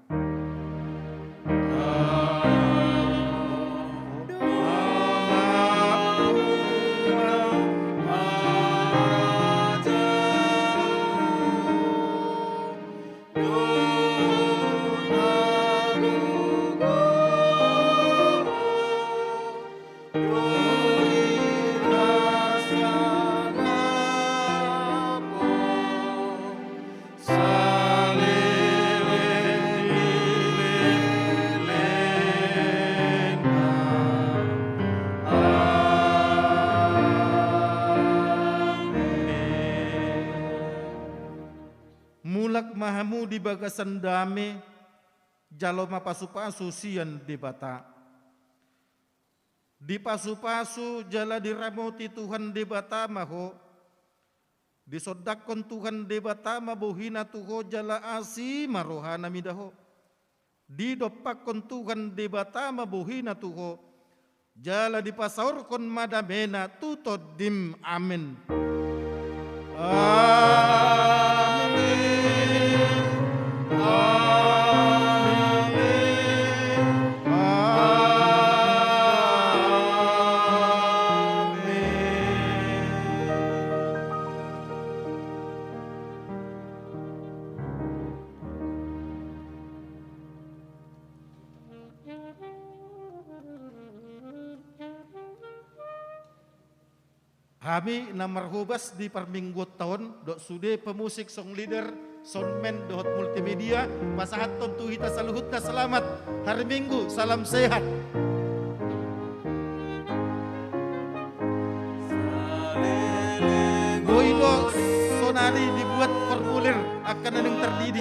Mulak ma hamu di bagasan dame, jalo ma pasupasu sian Debata. Dipasupasu jala diramoti Tuhan Debata ma ho. Disondangkon Tuhan Debata ma bohina tu ho jala asi ma rohana mida ho. Didompakkon Tuhan Debata ma bohina tu ho, jala dipasaorhon ma damena tu tondim. Amen. Amen. Amen. Amen. Hami na marhobas di parmingguonta on, dohot sude pemusik, song leader, soundman, dohot multimedia, pasahathon tu hita saluhutna selamat hari Minggu, salam sehat. Boi do sonari dibuat formulir angka na naeng tardidi.